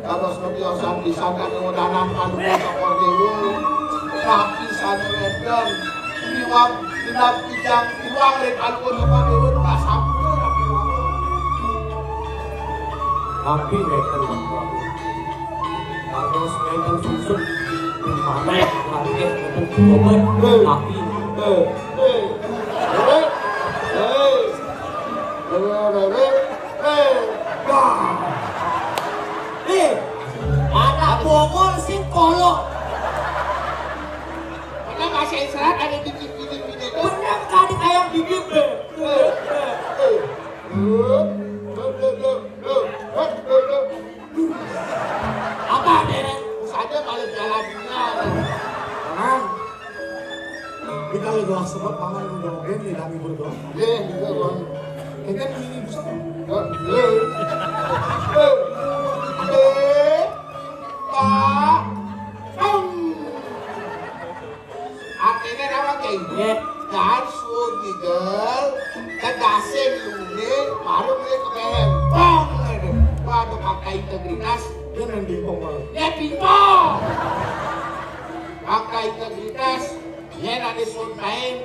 Dados ngriosan pisan kang wedanan Palungguh Cokor Dewa. Tapi sané wénten iwang, genap titiang iwang ring Palungguh Cokor Dewa, nunas sampun, Ratu Bagong. Tapi wénten, Ratu Bagong. Dados wénten susut, manèh, lagi wénten gober, tapi. Eh, eh, eh, eh, eh, eh, eh, wah. Eh, ada bongol sing kolok. Ada bahasa Israel, ada bibit-bibit. Bener tadi kayak bibit, deh. Eh, eh, eh. Apa, Deren? Saja balik jalannya. Tenang. Kita lagi doa sebab Paman udah oke nih, kami berdua. Iya, iya, Bang. Kita ini bisa. Eh, iya. Eh, eh, Pak. Em. Artiné apa, Ki? Nggih. Dan suwun ngigel, kedasé nglune, baru mulai kepéléng. Pong! Waduh, angka integritas. Dia main pingpong, Bang. Ya, pingpong! Angka integritas, yén ada suwun main,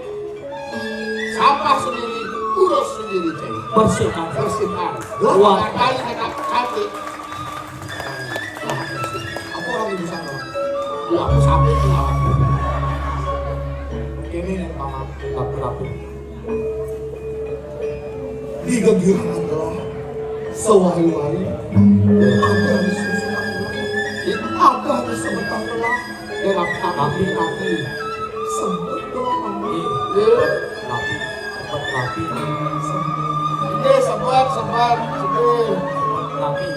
sampah sendiri, urus sendiri, Cai. Bersihkan. Bersihkan. Luar. Kali kena cantik. Apa orang ibu sana? Wah, aku sampai tuh. Ini yang paman rapi-rapi. Di gegirangan telah sewari-wari. Ada di susunan. Ada di sebentar lah. Dia rapi, rapi, rapi. Sempet dong, Mama. Iya, rapi. Sempet rapi. Sempet. Iya, sempet, sempet. Sempet. Sempet rapi.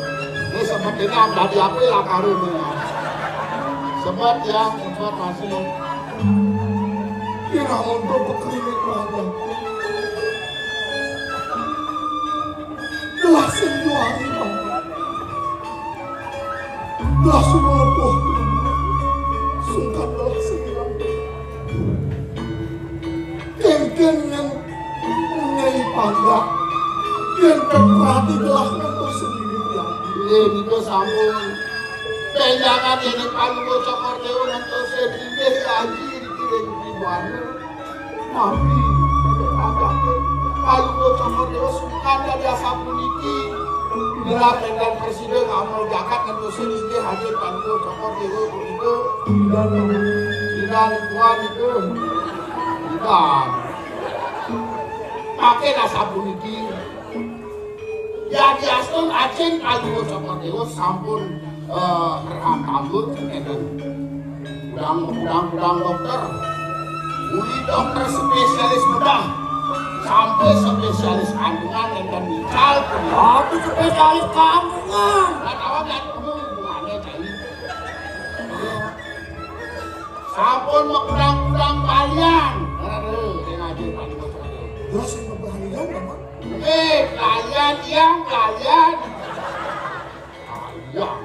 Ini sempet ini ada di apa ya, Karin, ya? Sempet, ya, sempet masih. Ira untuk beklinik banyak. Gelas yang dua hari, Mama. Gelas melepuh. Sungkan gelas hilang. Kengkeng yang nyai pangga. Yang terperhati gelas ngantos sendiri, ya. Iya, niku sampun. Benjangan yang paling bocor Cokor Dewa ngantos sendiri, Haji, dikirim di mana? Nabi, ada. Kalau bocah model sungkan dari asapuniki. Gelar dan presiden amal jagat ngantos sini hadir kalau bocah model itu. Dan, dan kuat itu. Dan. Pakai asapuniki. Yadiastun Aceh Kalimo Cokor Dewa sampun, eh, ngerahak tambur, ngeten. Udang, udang, udang dokter. Muli dokter spesialis bedah, sampai spesialis kandungan ngeten, misal pun. Aku spesialis kandungan. Nggak tahu, nggak tahu hubungannya, Cai. Sampun mekudang-kudang balian. Aduh, dia ngaji Kalimo Cokor Dewa. Terus yang balian, Bapak? Eh, kalian yang kalian. Kalian.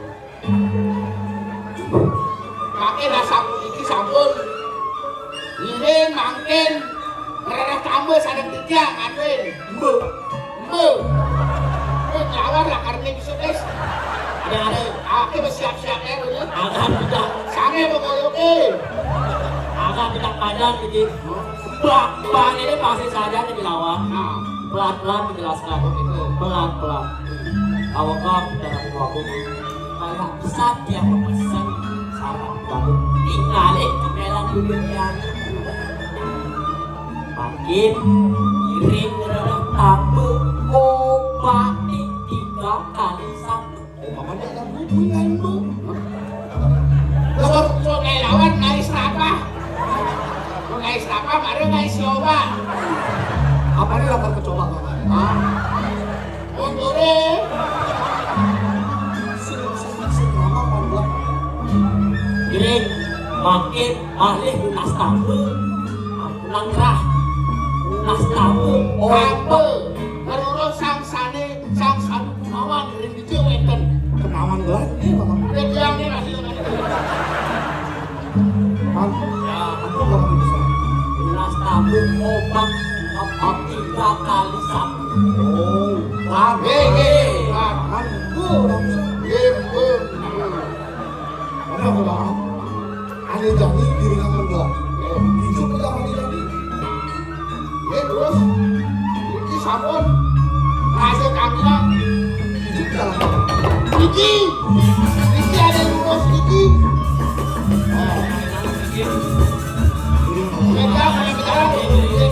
Pakai dasar iki sampun. Ini mangkin ngerereh tambah sareng tiga, ngaduin. Mbe. Mbe. Mbe nyawar lah karena bisa, guys. Ada, ada. Aku bersiap-siap ya, bener. Ada tidak. Sange pokoknya, oke. Ada tidak panjang, gitu. Bang, bang ini pasti saja dilawan. Nah. Pelan-pelan dijelaskan. Pelan-pelan. Awak kau dalam waktu. Kayak pesat yang memesan sarang baru. Tinggalin kemelan dulu ya. Makin iring rereh tambah, obati tiga kali satu. Oh, makanya ada duit, duit lain, Bu. Lah, kok, kok naik lawan, naik serapa? Kok naik serapa, baru naik sioba. Apa ini lapar kecoba, Bapak? Hah? Mundur, eh. Sini, sini, sini, lama, Pak, gua. Gini, makin malih lunas tambel. Ampun, gerah. Lunas tambel. Oh. Tambel. Ngerurus sang sane, sang sadu kunawan, ring Cek wénten. Kenawan gelar, eh, Bapak. Ada tiang nih, masih ada. Man, ya, aku belum bisa. Gelas tabung obat, obat tiga kali satu. Oh, Pak. Eh, eh, Pak. Man, aku belum bisa. Eh, eh, eh. Mana aku, Bang? Ane jani diri nang mendok. Ijo kita mandi tadi. Ya, terus. Iki sampun. Rasa kamilan. Ijo kita. Iki. Iki ada lurus iki. Nah. Beda, beda, beda.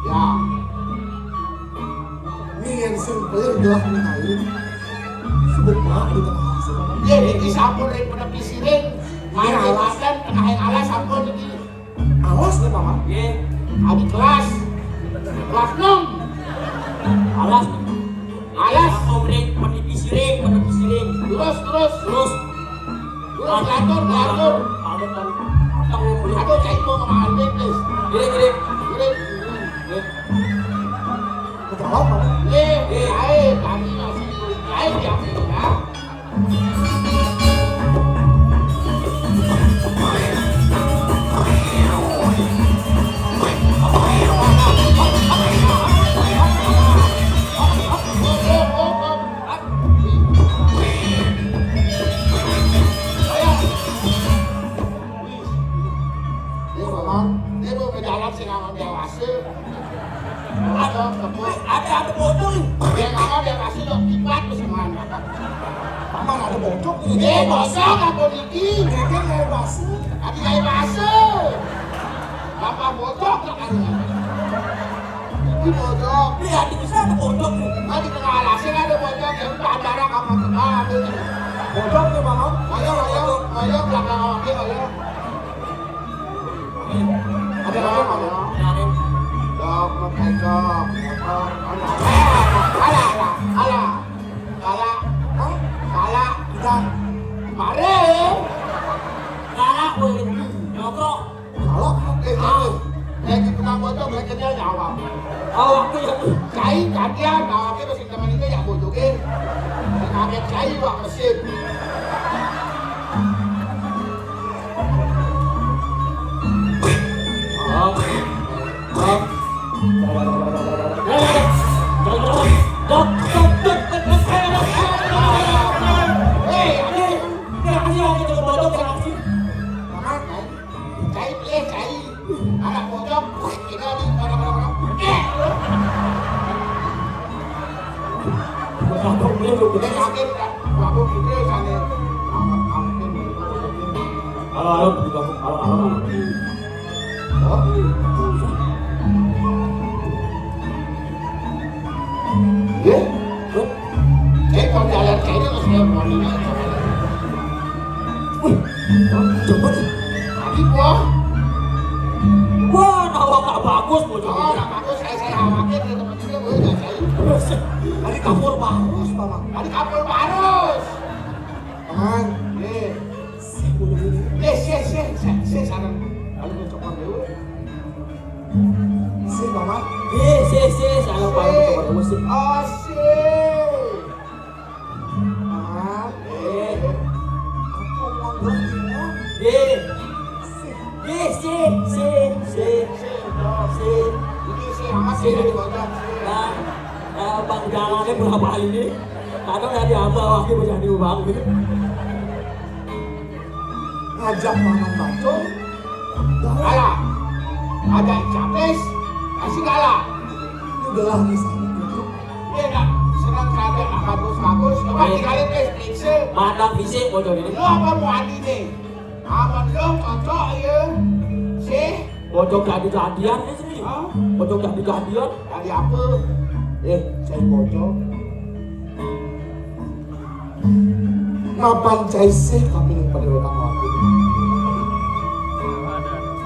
Ya. Ini yang simpel gelah nih, ayo. Sebut maaf di tengah. Ya, ini sampun dari pada pisirin. Ini alas. Makan tengah yang alas sampun ini. Alas nih, Paman. Nggih. Adi kelas. Kelas enam. Alas. Alas. Apa, Bring? Pendipi siring, pendipi siring. Terus, terus. Terus. Terus, lantur, lantur. Lantur, lantur. Aduh, cai mau kemana, Bring, please? Gini, gini. Gini. Gini. Betul, Paman. Nggih, nggih, ae, kami masih, ae, ya, ya. Ini, Paman, ini mau berjalan sing aman dewasa. Ada, ada, ada bocor nih. Dia nggak mau, dia kasih dong, kipat tuh semuanya. Paman, ada bocor nih. Eh, bocor apa nih? Dia kan kayak basi. Ada kayak basi. Apa bocor kan? Ini bocor. Iya, di sana ada bocor nih. Nah, di tengah alasnya ada bocor. Ya udah, ada orang apa tengah, ada nih. Bocor nih, Paman. Ayo, ayo, ayo, belakang, ayo, ayo. Ada apa, Pak? Ada. Dok, mau kecok. Alah, alah, alah, alah. Alah. Hah? Alah. Udah. Mare. Galak, weh. Nyogok. Galak, eh, eh, eh. Eh, di tukang bocor, belajarnya nyawa. Awak tuh ya. Cai, kadian, awaknya masih teman itu ya, bocor, eh. Kaget cai, wak, mesin. Anak pojok, ini di mana-mana. Halo, halo, di gabung, halo, halo, halo. Oh. Iya. Eh, kalau jalan kayaknya harus dia mau ini. Wih, coba nih. Tadi gua. Wah, nawa nggak bagus, bocah. Oh, nggak bagus. Saya, saya khawatir ya, teman juga, gue nggak saya. Tadi kapur barus, Paman. Tadi kapur barus. Paman. Iya. Sih, bulu ini. Eh, sih, sih, sih, sih, sarang. Lalu gue cokot dulu. Sih, Paman. Sih, sih, sih, sarang. Paman, cokot dulu, sih. Oh, sih. Paman. Eh. Aku mau gua gimana? Sih. Sih. Sih, sih, sih, sih. Sih. Ini sih, amat sih, dari bocah, sih. Nah, eh, Bang, jalannya berapa ini? Kadang dari abah wakil menjadi bang gitu. Ngajak mangan bacol, galak. Alah. Ngajak capes, pasti galak. Itu gelah nih, sama gitu. Dia nggak senang saja, nggak bagus-bagus. Coba, iya, tinggalin, eh, periksa. Mandang fisik bocor ini. Lu apa mau adi nih? Aman dong, cocok, ya. Sih. Bocor jadi jadian nih, sih. Hah? Bocor jadi jadian. Jadi apa? Eh, saya bocor. Mapan cai sih kami pada orang waktu.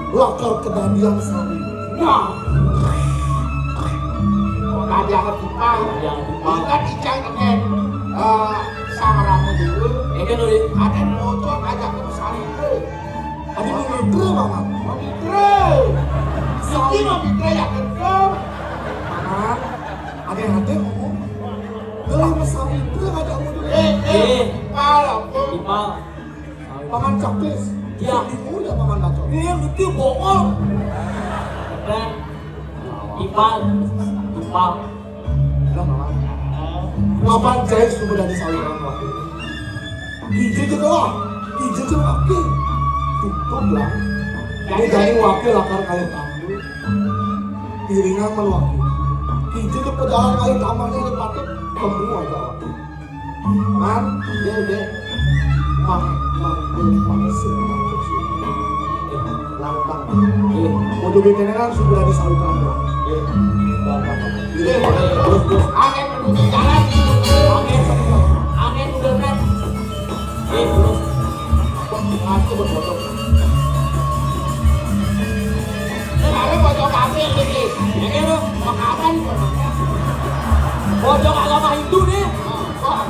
Lakar kedadian sami. Nah. Kok tadi akan timpal? Yang timpal. Ingat icang dengan, eh, sama ramu dulu. Ini kan udah. Ada motor aja ke sana. Ada mau mitra, Paman. Mau mitra. Sami. Ini mau mitra ya, betul. Paman, ada yang ada ngomong. Gelah sama sami, mitra ngajak ngomong. Eh, eh, eh. Timpal, ampun. Timpal. Paman capes. Iya. Di muda Paman bacot. Iya, betul, bohong. Dan timpal, timpal. Udah, Paman. Mapan jahit suku dari saluran wakil. Ije je kelah, ije je wakil. Tutup lah. Jadi, jadi wakil akan kayu tandu. Piringan man wakil. Ije je pejalan kayu tamannya, je patut temu aja wakil. Man, deh, deh. Mang, mang, mang, mang, sih, mang, sih. Lantang. Iya. Mau duit ini kan sudah disalurkan, Bang. Iya. Iya. Terus, terus. Angin menuju jalan. Angin, angin udah, Bang. Iya, terus. Aku berfoto. Ini ada foto kafir ini. Ini lu, makanan. Foto agama Hindu nih. Wah.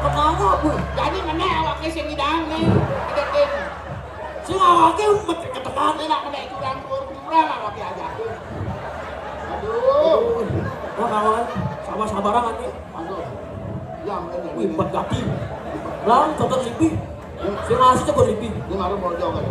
Kenapa, Bu? Jadi mana awaknya sing ngidang nih? Sing awaknya ketekan. Enak mana curang, curang awaknya aja. Aduh. Nah, kawan, sabar-sabaran nanti. Empat kaki. Lah, cocok lipi. Sing asli cocok lipi. Gue ngarep mau jawab.